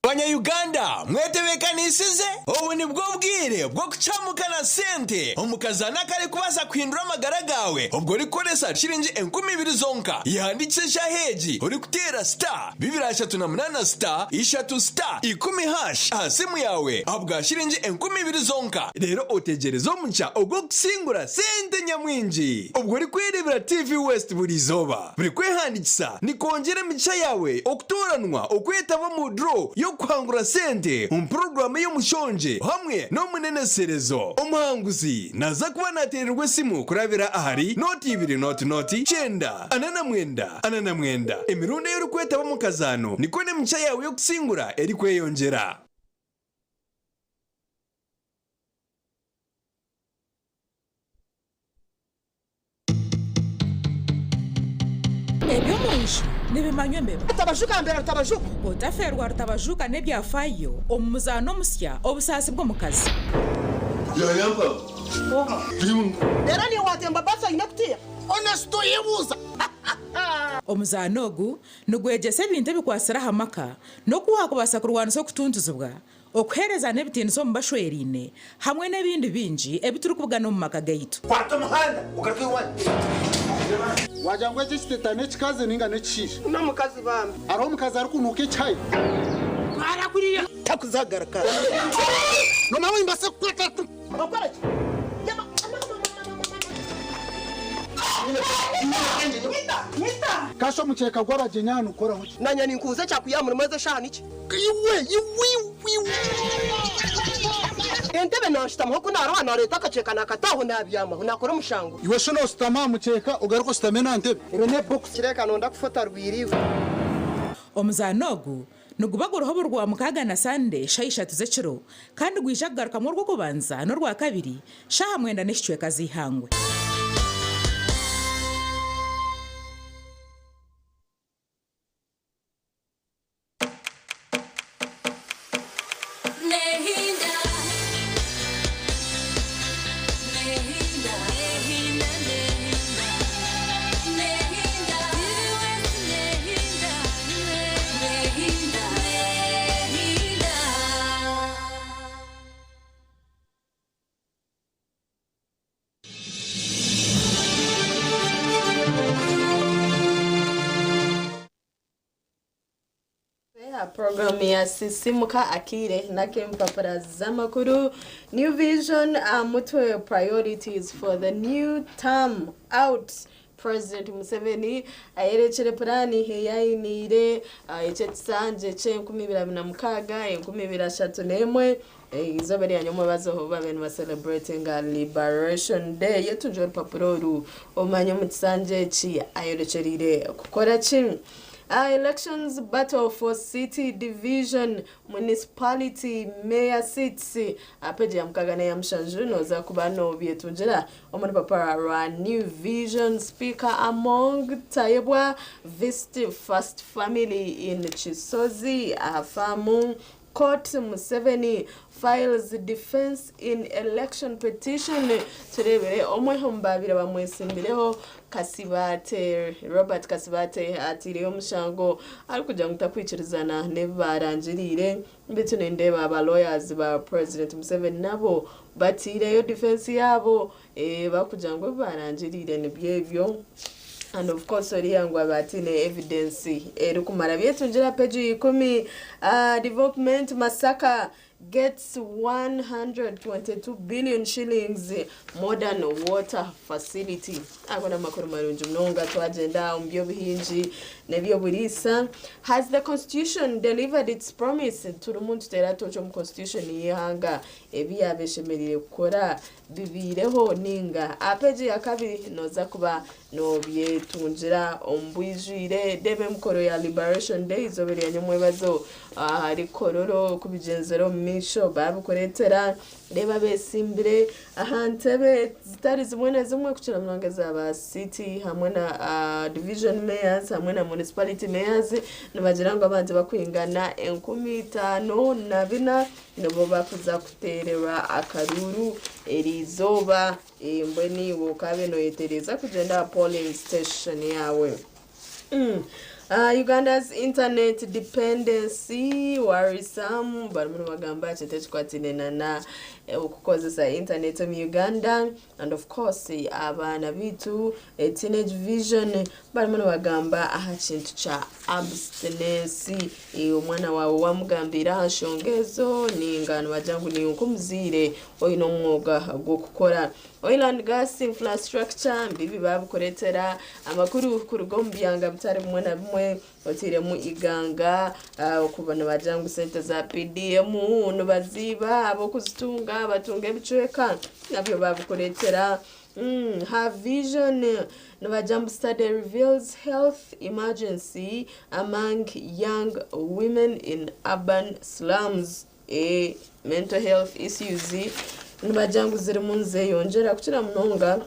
Banya Uganda mwetebekanisize? Obu nibwo bwire bw'okucamuka na sente omu kazaano akarikubaasa kuhindura amagara gaawe obwo orikukoresa shiringi 2000 zonka. Yehandiikise eshaaha egi orikuteera star 238 star ishatu star ikumi hash aha simu yaawe ahabwa shiringi 2000 zonka reero otegyereze omugisha ogw'okusingura sente nyamwingi obwo orikwereebera TV West buri izooba. Buri kwehandiikisa nikwongyera emigisha yaawe okutooranwa okwetaba omu draw y'okuhangura sente omu puroguraamu ey'omushongye hamwe n'omuneneserezo. Omuhanguzi naaza kuba naateererwa esimu kurabira ahari nooti ibiri nooti nooti kyenda 49 49. Emirundi ei orikwetaba omu kazaano nikwo n'emigisha yaawe y'okusingura erikweyongyera. Eby'omu nju nibimanywa embeba. Rutabajuka mbera Rutabajuka. Otafeerwa Rutabajuka n'ebyafaayo omu muzaano omusya Obusaasi bw'omukazi. Reero niiwe waatemba baasi oine kutiya? Honesty oyebuuza. Omuzaano ogu nigwegyesa ebintu ebikwatsire aha maka n'oku waakubaasa kurwanisa okutuntuzibwa, okuheerezana ebitiinisa omu bashweraine hamwe n'ebindi bingi ebi turikubugana omu maka gaitu. Kwata omuhanda ogaruke owanyu. Wagira ngu eki ekiteta n'ekikazi ninga n'ekishaija? N'omukazi bambi. Hariho omukazi arikunuuka ekihayi? Twara kuriya. Takuzagaruka. Nomanya nimbaasa kukwata. Okora ki? Kasha omukyeka gw'abagyenyi aha nigukoraho ki? Nanye ninkubuza ekyakwiha murimo ezi eshaaha niki? Iwe iwe iwe. Entebe nanshutamaho ku naroha nareeta akakyeka nakata aho nabyamaho nakora omushango. Iwe shi noshutama aha mukyeka ogaruke oshutame n'aha ntebe? Ebe ne box. Kireka nonda kufa otarwire iwe. Omuzaano ogu niguba guriho buri Rwamukaaga na Sande shaaha ishatu z'ekiro kandi gwija kugarukamu Orwokubanza n'Orwakabiri shaaha mwenda n'ekicweka z'eihangwe. Puroguraamu ya Sisimuka Akaire n'ak'empapura z'amakuru New Vision aha mutwe Priorities for the New Term Out President Museveni ayerekire puraani ei ainiire eky'ekisanja eky'enkumi ibiri abiri na mukaaga 2031. Eizooba erya nyomwebazo obu babaire nibacelebratinga Liberation Day. Yetungye orupapura oru omanye omu kisanja eki ayorekyereire kukora ki. Elections battle for city division municipality mayor seats, peji ya 6 n'eya 7 noza kuba nobyetungira omu rupapura rwa New Vision. Speaker Among Tayebwa visit first family in Kisozi aha faamu. Court, Museveni files defense in election petition. Turebere omwe omu baabire bamwesimbireho, Kasibate Robert Kasibate, atiireyo omushango arikugira ngu takwikirizana n'ebi barangiriire. Bitu nindeeba aba lawyers ba President Museveni nabo batiireyo defense yaabo, bakugira ngu ebi barangiriire nibyo ebyo, and of course oriya ngu aba atiine evidence erikumara. Byetungira peji 10. Development, Masaka gets 122 billion shillings modern water facility. Ago n'amakuru marungi munonga. Twagenda omu by'obuhingi n'eby'oburiisa. Has the constitution delivered its promise? Turimu nituteera toki omu constitution y'ihanga, ebi yaba eshemereire kukora bibiireho ninga? Aha peji ya 2 noza kuba nobyetungira omu bwijwire. Reeba emikoro ya Liberation Day, izooba erya nyomwebazo, ahari Kololo kubigyenzera omu maisho babikureetera. Reeba besimbire aha ntebe zitari zimwe na zimwe, kukira munonga ezaba city hamwe na division mayors hamwe na municipality mayors. Nibagira ngu abantu bakwingana 5,004 nibo bakuza kuteererwa akaruru eri izooba. Mbwenu iwe okabe noyetereza kugyenda aha polling station yawe. Uganda's internet dependency worrisome. Barimu nibagamba kintu ekikwataine nana okukozesa internet omu Uganda. And of course abaana bitu, Teenage Vision, barimu nibagamba aha kintu kya abstinence. Omwana wawe wamugambira aha nshonga ezo ninga nibagira ngu niwe nk'omuzaire oine omwoga gw'okukora? Oil and gas infrastructure mbibi babikureetera amakuru kuruga omu byanga bitari bimwe na bimwe, otiremu Iganga, okuba nibagira ngu sente za PDM nibaziiba, ab'okuzitunga batunga ebicweka, nabyo babikureetera. Her Vision nibagira ngu study reveals health emergency among young women in urban slums. Mental health issues nibagira ngu zirimu nizeyongyera kukira munonga.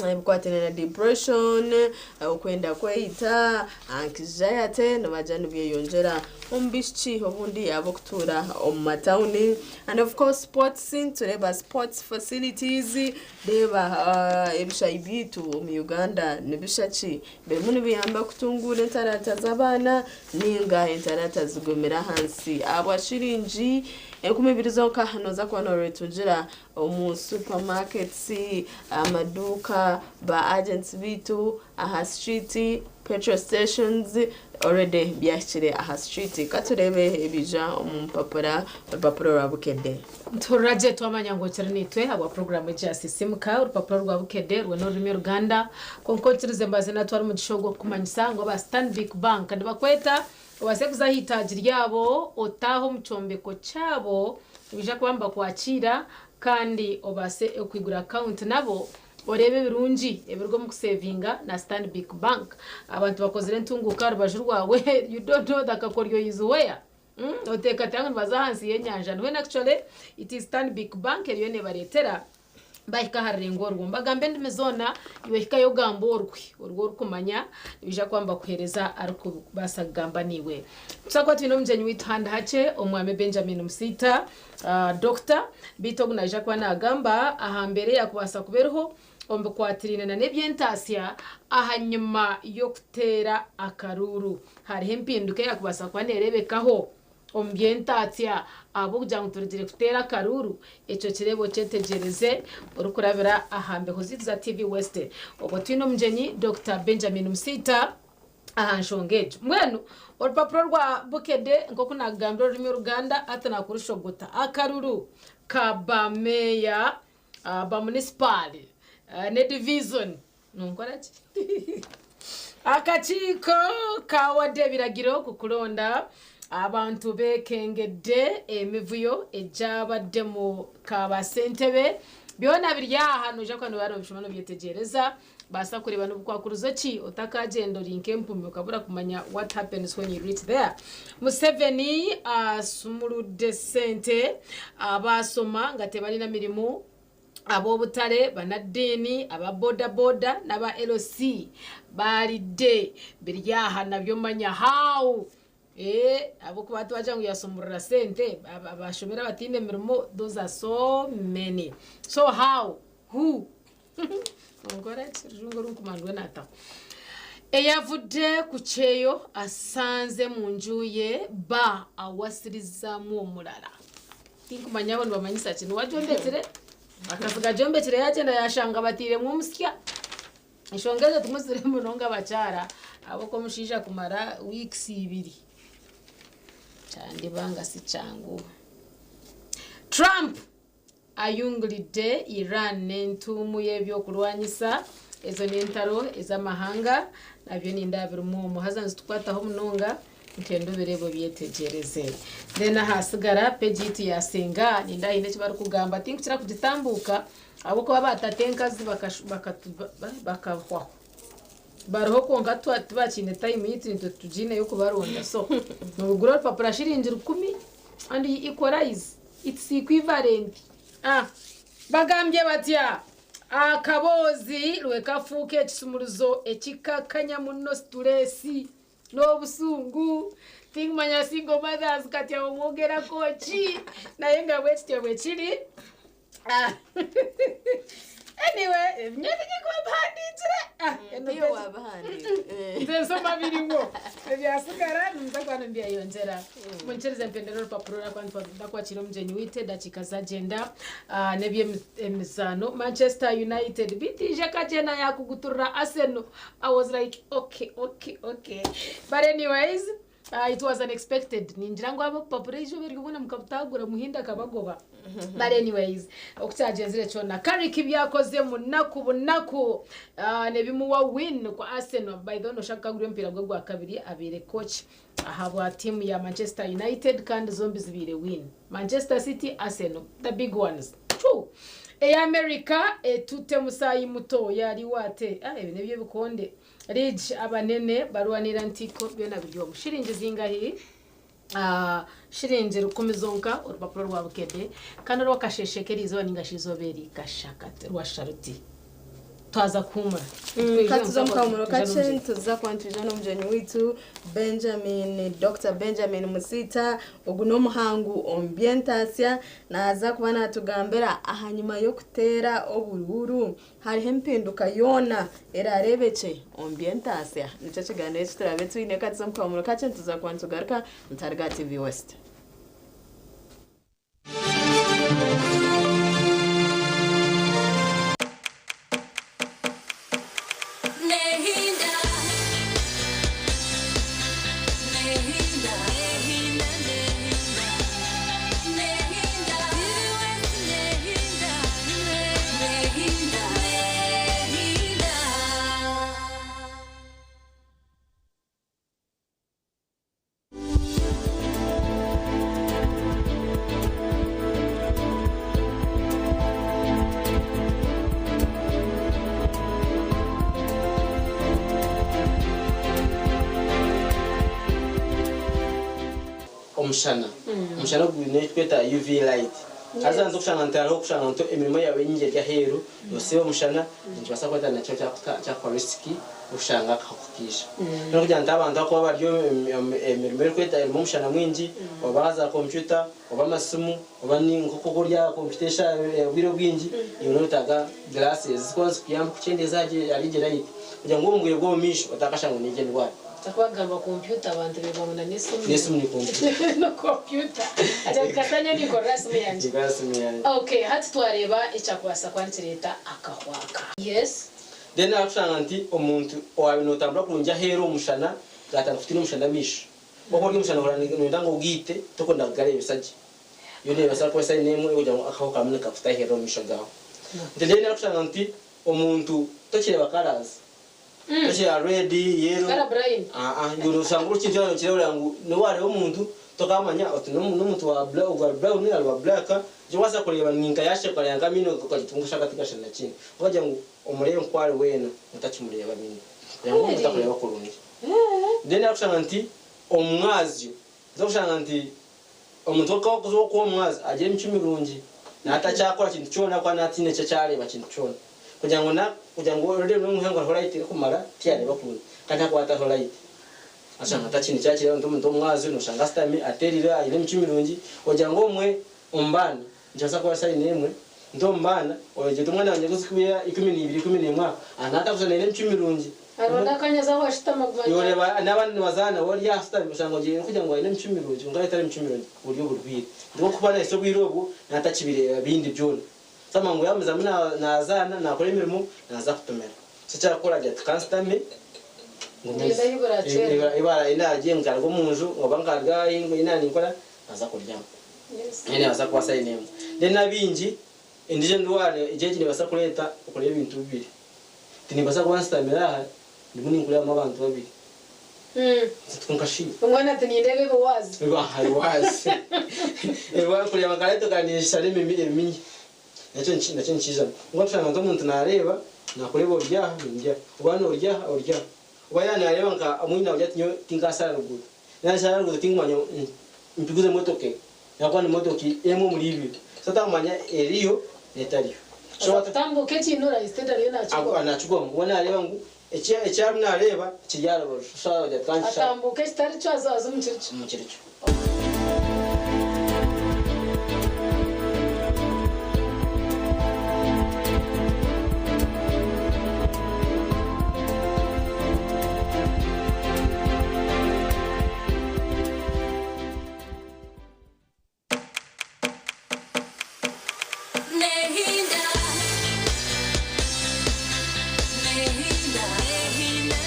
Ebikwatiraine na depression, okwenda kweyita, anxiety nibagya nibyeyongyera omu baishiki obundi ab'okutuura omu matawuni. And of course sports, nitureeba sports facilities, reeba ebishayi byaitu omu Uganda nibisha ki? Birimu nibiyamba kutunguura entaranta z'abaana ninga entaranta zigumire ahansi. Ahabwa shiringi 2000 zonka nooza kuba nooretungira omu supermarkets, amaduuka, ba agents baitu aha street, petrol stations, already byahikire aha street. Ka tureebe ebiija omu mpapura, orupapura rwa Bukedde. Nituhurira gye twamanya ngu okiri naitwe ahabwa puroguraamu egi ya Sisiimuka, orupapura rwa Bukedde rwe n'orurimi Oruganda. Kwonka oikirize mbanze natwara omugisha ogu okukumanyisa ngu aba Stanbic Bank nibakweta Obaase kuza aha itaagi ryabo, otaahe omu kyombeko kyabo, nibaija kuba nibakwakiira kandi obaase okwigura akawunti nabo oreebe ebirungi ebirugwa omu kusevinga na Stanbic Bank. Abantu bakozire entunguuka aha rubaju rwawe, you don't know the kakoryo is where. Oteekateeka ngu nibaza ahansi y'enyanja when actually it is Stanbic Bank eriyo neebareetera Bahika aha rurengo orwo, mbagamba endimi zoona, iwe hikayo ogambe orwe, orwo orikumanya, nibaija kuba nibakuheereza arikubaasa kugamba naiwe. Nitubaasa kuba twine omugyenyi waitu handi hakye, Omwami Benjamin Musiita, Dokita, beitu ogu naija kuba naagamba aha mbeera eyaakubaasa kuba eriho omu bikwatiraine na n'eby'entaasya ahanyima y'okuteera akaruuru. Hariho empinduka eyaakubaasa kuba neereebekaho? Omu by'entaatsya, ahabw'okugira ngu turugire kuteera akaruuru, ekyo kireebe okyetegyereze orikurabira aha mbeho zaitu za TV West. Obwo twine omugyenyi Dokita Benjamin Musiita aha nshonga egyo. Mbwenu orupapura rwa Bukedde nk'oku naakugambira orurimi Oruganda hati naakurushogota. Akaruru ka ba meeya ba munisipaali ne divizoni Nonkora ki? Akakiiko kawadde ebiragiro ku kulonda abantu beekengedde emivuyo egyabadde mu ka ba ssentebe. Byona biri aha noija kuba nooba noobishoma noobyetegyereza. Baasa kureeba n'obukwakurizo ki otakagyenda ori nk'empumi okabura kumanya what happens when you reach there. Museveni asumurudde ssente abaasoma nga tebalina mirimu. Ab'obutale, bannaddiini, aba bodaboda n'aba LC baalidde biri aha nabyo manya how eeh ahabw'okuba hati waagira ngu yaasumurura sente abashomire abataine mirimo those are so many so how who Onkora ki orujungu oru nkumanya ngu naataho. Eyavudde ku kyeyo asanze mu nju ye bba awasirizaamu omurara. Tinkumanya abo nibamanyisa ki? Niwe agyombekire? Akaju gagyombekire yagyenda yashanga batairemu omusya. Enshonga ezo timuzire munonga abakyara ahabw'okuba omushaija kumara weeks ibiri kyandiba nga sikyangu. Trump ayunguridde Iran n'entuumu y'eby'okurwanyisa. Ezo n'entaro ez'amahanga nabyo nindeeba birimu omwo. Haza nizitukwataho munonga. Nkyenda obireebe obyetegyereze. Then ahasigara page yaitu ya Senga nindeeba haine eki barikugamba tinkukira kugitambuuka ahabw'okuba ba tata enkazi bakahwaho. Bariho kwonka tibakiine time yaitu naitwe titugiine y'okubaronda so nobigura orupapura shiringi rukumi and you equalize it's equivalent. Ah bagambye batya akaboozi rwekafuuka ekisumurizo ekikakanya muno situreesi. N'obusungu tinkumanya single mothers kati aho mwogerako ki naye nga bwekityo bwekiri anyway nyowe tinyikuba mbihandiikire Ah, eno Niiwe page- wabihandiika. Nze nsoma biriwo ebyasigara ninza kuba nimbyeyongyera munyikirize mpendere orupapura oru ndakwakira omugyenyi waitu edakiika zagyenda Ah, n'eby'emizaano Manchester United bitiije kagyenda yakuguturira Arsenal I was like okay okay okay but anyways uh, it was unexpected ningira ngu ab'obupapura eizooba eryo boona mukabutagura Muhindo akabagoba but anyways oku kyagyenzire kyona Carrick ebyakoze munaku bunaku uh, nebimuwa win ku Arsenal by the way noshanga kaguri omupiira gwe gwa kabiri abaire coach ahabwa tiimu ya Manchester United kandi zombi zibaire win Manchester City Arsenal the big ones Chuu! Eya America etute musaayi muto yariwo ate ah ebi nebyebikonde League abanene barwanira ntiko byona biri omu shiringi zingahi ah shiringi rukumi zonka orupapura rwa Bukedde kandi orwakasheshe kerizooba ningashi eizooba eri kashaka rwashusha ruti. Twaza kuhumura. Katuza omu kakye, nituza kuba nitwija n'omugyenyi waitu Benjamin, Dr Benjamin Musiita. Ogu n'omuhangu omu by'entaasya, naaza kuba naatugambira ahanyima y'okuteera oburuuru hariho empinduka yoona eraareebekye omu by'entaasya. Nikyo kigaaniiro eki turaabe twine. Katuza omu kahumuro kakye, nituza kuba nitugaruka mutariga TV West. Nehinda, nehinda, nehinda, nehinda, nehinda, nehinda, nehinda. Omushana, omushana gwine ekikweta UV light. Haza nti okushanga nti hariho okushanga nti emirimo yaawe nyingi eri aheeru, nosiiba omushana, nikibaasa kureeta nakyo kyakuha risk okushanga akahuka kaija. N'okugira nti abantu ahakuba bari emirimo erikweta erimu omushana mwingi, oba za kompyuta, oba amasimu, oba nk'oku ori aha kompyuta obwire obwingi, iwe noyetaaga glasses ezirikuba nizikuyamba kukyendeeza ahari egyo light kugira ngu omu bwire bw'omu maisho otakashanga ngu n'egyo endwara. Otakubagamba kompyuta abantu beebwa ngu na n'esimu. N'esimu ni kompyuta. Ni kompyuta. Agira ati kasita nyowe ninkorera aha simu yangye. Ninkorera aha simu yangye. Okay, hati twareeba ekyakubaasa kuba nikireeta akahwaka. Yes. Then arikushanga nti omuntu owaabaire nootambura kurungi aheeru omu mushana, gaatandika kutiina omushana amaisho. Wakuba ori omu mushana ohurira nooyenda ngu ogiite, tokwenda kugareebesa gye. Yo neebaasa kuba sayini emwe ey'okugira ngu akahuka kamwe nikakutahirira omu maisho gaawe. Nti then arikushanga nti omuntu tokireeba colours. Tokireeba red, yellow. Colour blind. Aa, iwe noshanga buri kintu kyona nokireebera ngu n'obu waareeba omuntu tokaamanya oti n'omuntu wa ogu ari brown ari wa black, eki orikubaasa kureeba ni nka yasheka okareeba nk'amaino okagira oti shana tigashana na kimwe. Okagira ngu omureebe nku ari weena otakimureeba amaino kugira ngu omuntu takureeba kurungi. Then arikushanga nti omumwazyo, oza kushanga nti omuntu orikuba omumwazyo agira emicwe mirungi natakyakora kintu kyona ahakuba natiina eki akyareeba kintu kyona. Kugira ngu kugira ngu oreebe nomuha ngu hariho light erikumara tiyareeba kurungi kandi hakuba hatariho light ashanga hatakiine eki akireeba nti omuntu w'omumwazyo noshanga ashutami aterire aine emicwe mirungi ogira ngu omwe omu baana nikibaasa kuba sayini emwe nti omu baana ogira oti omwana wangye ku zirikuba 12, 11 aha natakushusha aine emicwe mirungi. Aronda akanya aza ahu ashutama aguma Iwe oreeba n'abandi nibazaana we ori aha ashutami oshanga ogira orikugira ngu aine emicwe mirungi kwonka etari micwe mirungi buri oburwaire. Nti kuba nahitsya obwire obwo natakibireeba bindi byona. Shama ngu yaagumizamu naazaana, naakora emirimo, naaza kutomera. So eki arikukora agira ati, Ka nsitame, ngumize. Ibara ahi naagiye nkaruga omu nju oba nkaruga ahi naaba ninkora, naaza kubyama. Eyo neebaasa kuba sayini emwe. Then abaingi, endiijo endwara egi egi neebaasa kureeta okureeba ebintu bibiri. Nti nimbaasa kuba nsitamire aha, ndimu ninkureebamu abantu babiri. Kwonka shi. Omwana ati nindeeba ebiwaazi. Ebiwaazi. Ebiwaazi kureeba nka reto kanesha eminya. Nakyo nakyo nikiijamu. Kwonka kushanga nti omuntu nareeba, nakureeba ori aha ndi aha. Oba nori aha ori aha. Oba yaaba nareeba nka omwe nagira ati nyowe tinkashara ruguuto. Naaba nshara ruguuto tinkumanya mpiguze motoka eyi. Ahakuba ni motoka emwe omuri ibiri. So takumanya eriyo n'etariyo. Aza kutambuuka ekiinura instead ariyo nakigwamu. Nakigwamu. We nareeba ngu Eki eki arimu naareeba kiri aha rubaju. Shaaha ogira ati, Ka nkishabe. Atambuuka ekitari kyo aza aza omu kiri kyo. Omu kiri kyo. Nehinda, nehinda, nehinda,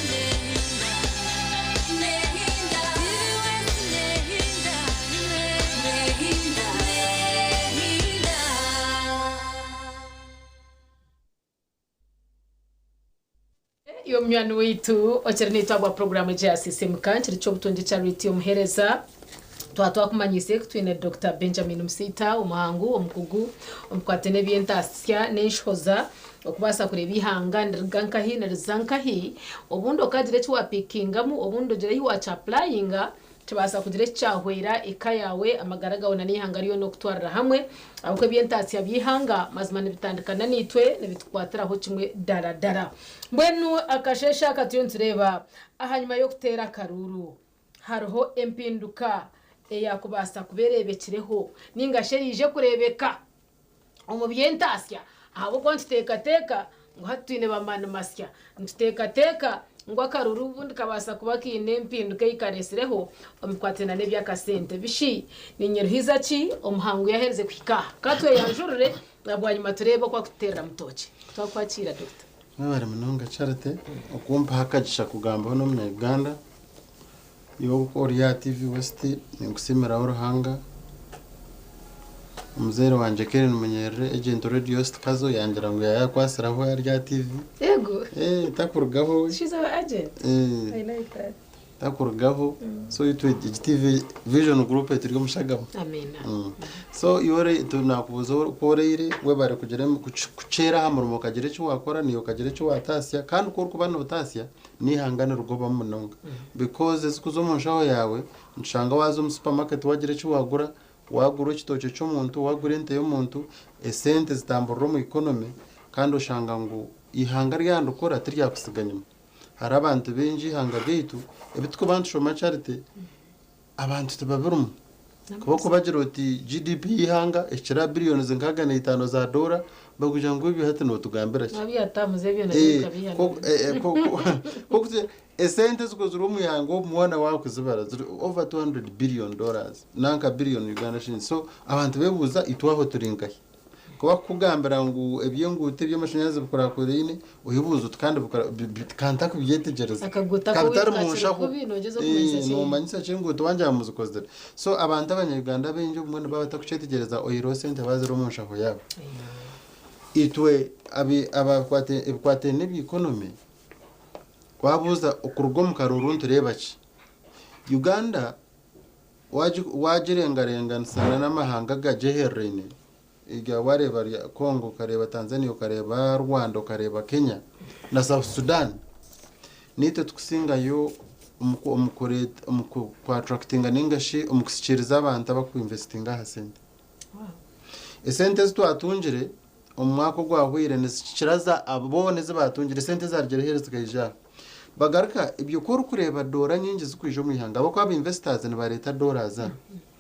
nehinda, nehinda, nehinda, nehinda. Iwe munywani waitu okiri naitwe ahabwa puroguraamu egi ya Sisiimuka nkiri ky'obutungi kya Rwiti Omuheereza. Twaba twakumanyiise ku twine Dokita Benjamin Musiita, omuhangu, omukugu omu kukwata n'eby'entaasya n'enshohoza okubaasa kureeba eihanga niriruga nkahi niriza nkahi. Obundi okagira eki waapiikingamu, obundi ogira ahi waakyapurayinga. Kibaasa kugira eki kyahwera eka yaawe, amagara gaawe na n'eihanga ryona okutwarira hamwe. Ahabw'okuba eby'entaasya by'eihanga mazima nibitandika na naitwe, nibitukwatiraho kimwe daradara. Mbwenu akasheeshe aka turiyo nitureeba ahanyima y'okuteera akaruuru, hariho empinduka eyaakubaasa kuba ereebekireho nainga shi eraije kureebeka omu by'entaasya ahabw'okuba nituteekateeka ngu hati twine bamaani masya. Nituteekateeka ngu akaruru obundi kabaasa kuba kaine empinduka ei kareetsireho omu bikwatiraine n'eby'akasente. Bishi ninyeruhiza ki omuhangu yaaherize kuhika aha? Ka tweyanjurire na bwanyima tureebe oku arikututeerera mutookye. Twakwakiira Dokita. Mwebare munonga Charity okumpaho akagisha kugambaho n'omunya-Uganda. Iwe ori aha TV West ninkusiimiraho Ruhanga. Omuzaire wangye Kellen Munyerere agent Radio West Kazo yangira ngu yaayakwatsiraho ari aha TV. Ego. Eh, takurugaho we. She's our agent. Eh. I like that. Takurugaho. So itwe egi TV Vision Group eturi omu shagama. Amiina. So iwe ore tu nakubuuza oku oreire webare kugira kuceera aha murimo okagira eki waakora naiwe okagira eki waataasya kandi ku orikuba nootaasya N'eihanga nirigobamu munonga because ezikuza omu nshaho yaawe nitushanga waaza omu supermarket wagira eki waagura, waagura ekitookye ky'omuntu, waagura ente y'omuntu, esente zitamburira omu economy kandi oshanga ngu eihanga ryaba nirikura tiryakutsiga nyima. Hariho abantu baingi eihanga ryaitu ebi turikuba nitushoma Charity abantu tibabirimu. Kuba okubagira oti GDP y'eihanga ehikire aha billions nkaaga na itaano za doora, bakugira ngu ebyo hati nootugambira ki? Esente ezikozirwe omu ihanga omu mwanya waakuzibara ziri over 200 billion dollars nanka billion Uganda shillings. So abantu beebuuza itwe aho turi nkahi? Ku bakukugambira ngu eby'enguuto eby'amashanyarazi bikuraakuraine, oyebuuza oti kandi ka ntakubyetegyereza. Akaguuto Ka aku bitari waitwe mu kakiri nshaho. kubi, noogyeza okumanyisa ki? Noomanyisa ki enguuto wangira ngu muzikozire? So abantu abanya-Uganda abaingi obumwe nibaba batakukyetegyereza oihireho sente baazire omu nshaho yaabo. Itwe ebikwatiraine n'ebya economy, waabuuza okuruga omu karuuru nitureeba ki? Uganda Waagirengarenganisa n'amahanga agagyeherereine, waareeba Congo, okareeba Tanzania, okareeba Rwanda, okareeba Kenya na South Sudan, naitwe tukusingayo omu ku attractinga nainga shi omu kusikiiriza abantu abakuinvestinga aha sente. Esente ezi twatungire omu mwaka ogwahweire nizikira za boona ezi baatungire, esente ezaarugire aheeru zikaija aha. Bagaruka ebyo ku orikureeba doora nyingi zirikwija omu ihanga ahabw'okuba aba investors nibareeta dollars aha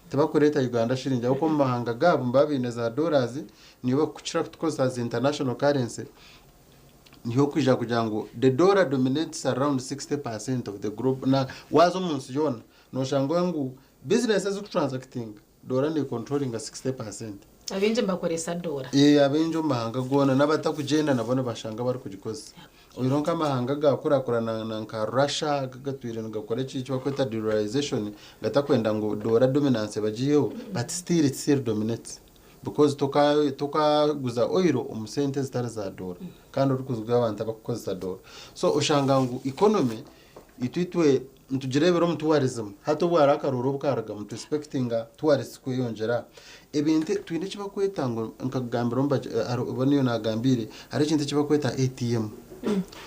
tibakureeta Uganda shilling ahabw'okuba omu mahanga gaabo nibaba baine za dollars niyo barikukira kutukozesa as international currency niho kwija kugira ngu the dollar dominates around 60% of the global na waaza omu nsi yoona noshanga ngu business ezikutransactinga Doora necontrollinga 60%. Abaingi nibakoresa doora. Ee, abaingi omu mahanga goona n'abatakugyenda nabo nibashanga barikugikozesa. Oihireho nk'amahanga agakurakurana na nka Russia ago agatwire nigakora eki barikweta dedollarization gatakwenda ngu doora dominance bagiiheho but still it still dominates because toka tokaguza oil omu sente ezitari za doora kandi orikuzigura abantu abakukozesa doora. So oshanga ngu economy Itwe itwe nitugireebera omu tourism. Hati obu hariho akarooro obu kaarugamu nitu expectinga tourists kweyongyera. Ebintu twine eki barikweta ngu nkakugambira omu oba niiwe naagambiire, hariho ekintu eki barikweta ATM.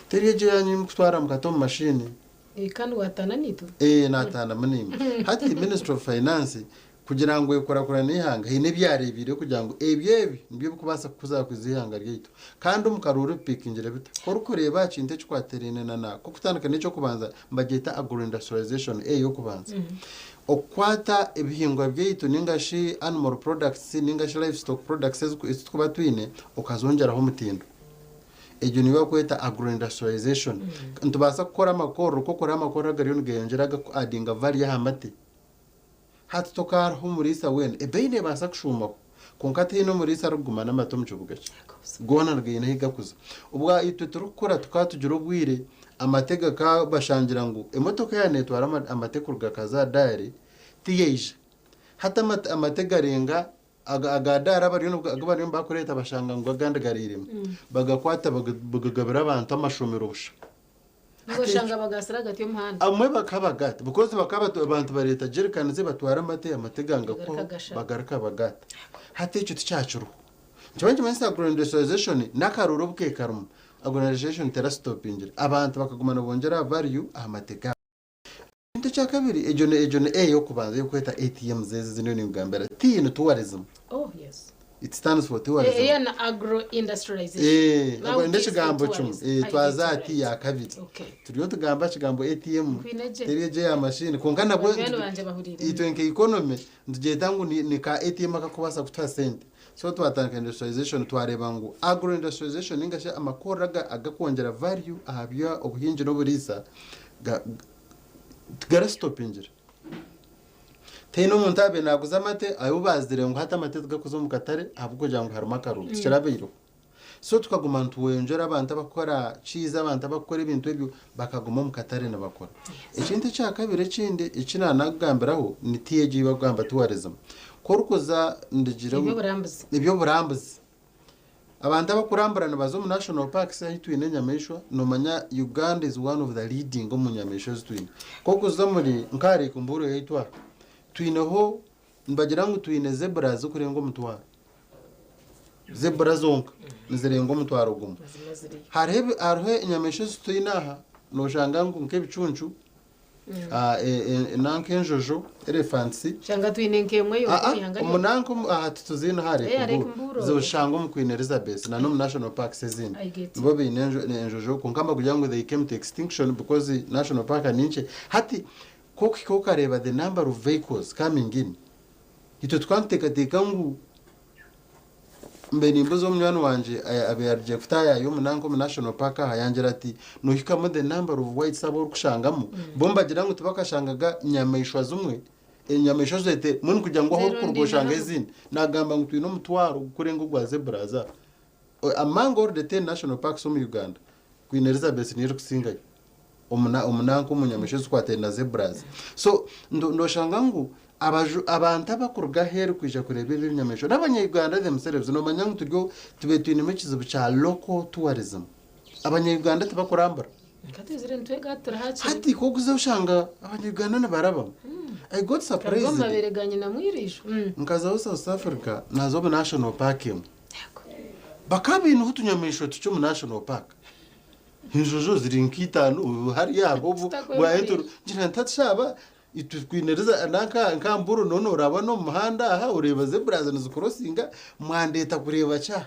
Teri egyo eyaanyu ei murikutwara mukata omu mashini. Kandi waataana naitwe? Ee, naataanamu naimwe. Hati Ministry of Finance Kugira ngu ekurakurane eihanga, haine ebi yaareebiireho kugira ngu ebyo ebi nibyo birikubaasa kukuzakuza eihanga ryaitu. Kandi omu karuuru bipikingire bita? Ku orikureeba aha kintu ekikwatiraine na na k'okutandika n'eky'okubanza nibagyeta agro-industrialization, A y'okubanza. Okukwata ebihingwa byaitu nainga shi animal products nainga shi livestock products ezi turikuba twine okazongyeraho omutindo. Egyo niyo barikweta agro-industrialization. Nitubaasa kukora amakorero, ku orikureeba amakorero agariyo nigeyongyera agaku-addinga value aha mate. Hati tokaaruha omuriisa weena. Ebeeyi neebaasa kushuumaho, kwonka tihaine omuriisa arikuguma n'amate omu kibuga kye. Goona nigaine ahu gakuza. Obwa itwe turikukura tukaba tugira obwire amate gakabashangira ngu emotoka yaaba neetwara amate kuruga Kaza Dairy tiyaija. Hati amate garenga aga Dairy agu bariyo nibakureeta bashanga ngu agandi gariiremu. Bagakwata bagagabira abantu amashomero busha. Ngu oshanga bagaasire ahagati y'omuhanda. Abamwe bakabagata because bakaba abantu bareeta jerikani ze batwara amate, amate ganga kuhwaho bagaruka bagata. Hati ekyo tikyakiriho. Nikyo nikimanyisa agro-industrialization n'akaruuru obu keekarimu, agro-industrialization terasitopingire. Abantu bakaguma nibongyera value aha mate gaabo. Ekintu ekya kabiri egyo ni egyo ni A y'okubanza ey'okweta ATMs ezi ziniyo ninkugambira. T ni tourism. Oh, yes. It stands for tourism. Eya na agro industrialization. Eh, Now ago T is for n'ekigambo kimwe. tourism. Eh, I twaza get aha it T right. ya kabiri. Okay. Turiyo tugamba ekigambo ATM Nkwine gye. teri egyo ya mashini kwonka nabwo Banywani bangye bahuriire. itwe nka economy nitugyeta ngu ni, ni ka ATM akakubaasa kutuha sente. So twatandika industrialization twareeba ngu agro industrialization ninga shi amakorero aga agakwongyera value aha bya obuhingi n'oburiisa ga, tigarasitopingire. Tihaine omuntu abaire naaguza amate ahu baazire ngu hati amate tigakuza omu katare ahabw'okugira ngu harimu akaruru. Tikirabaireho. So tukaguma nitwongyera abantu abakukora cheese, abantu abakukora ebintu ebyo bakaguma omu katare nibakora. Ekintu ekya kabiri ekindi eki naanakugambiraho ni tea egi ei barikugamba tourism. Ku orikuza ndigire Eby'oburambuzi. Eby'oburambuzi. Abantu abakurambura nibaza omu national parks ahu twine enyamaishwa, nomanya Uganda is one of the leading omu nyamaishwa ezi twine. Ku orikuza omuri nka ahari Kumburu yaitu aha, twineho nibagira ngu twine zebras zirikurenga omutwaro. Zebra zonka nizirenga omutwaro gumwe. Hariho hariho enyamaishwa ezi twine aha, noshanga ngu nk'ebicuncu, nanka enjojo, elephants. Shanga twine nk'emwe yonka omu ihanga ryona. Omu nanka omu aha tituziine aha Eh, Lake Lake Mburo. Mburo. Zoshanga omu Queen Elizabeth na n'omu national parks ezindi. I get Nibo baine enjojo kwonka mbakugira ngu they came to extinction because national park ni nkye. Hati ku okuhika okareeba the number of vehicles coming in, itwe tukaba nituteekateeka ngu Mbe nimbuza omunywani wangye abaire arugire kutaayaaya omu nanka omu national park aha yangira ati nohikamu the number of whites abu orikushangamu bo nibagira ngu tibakashangaga nyamaishwa zimwe enyamaishwa zete mbwenu kugira ngu ahu orikuruga oshangeyo ezindi nagamba ngu twine omutwaro gukurenga ogwa zebras aha among all the 10 national parks omu Uganda Queen Elizabeth niyo erikusingayo omu nanka omu nyamaishwa ezikwataine na zebras so noshanga ngu abaju abantu abakuruga aheeru kwija kureeba ebi ebinyamaishwa n'abanya-Uganda themselves nomanya ngu turi tubaire twinemu ekizibu kya local tourism abanya-Uganda tibakurambura Nka twizire nitwegatira hakiri. Hati ku okuza oshanga abanya-Uganda nibarabamu I got Karuga omu surprised mabeere ga nyina mwirijo. nkazaho South Africa naaza omu national park emwe Bakaba baineho otunyamaishwa tukye omu national park. Enjojo ziri nk'itaano obu hariya hariho obu bwahindura. Ngira nti hati shaaba itwe twine riza nanka nka mburu noona oraba n'omu muhanda aha oreeba zebras nizikurosinga mwandeeta kureeba ki aha?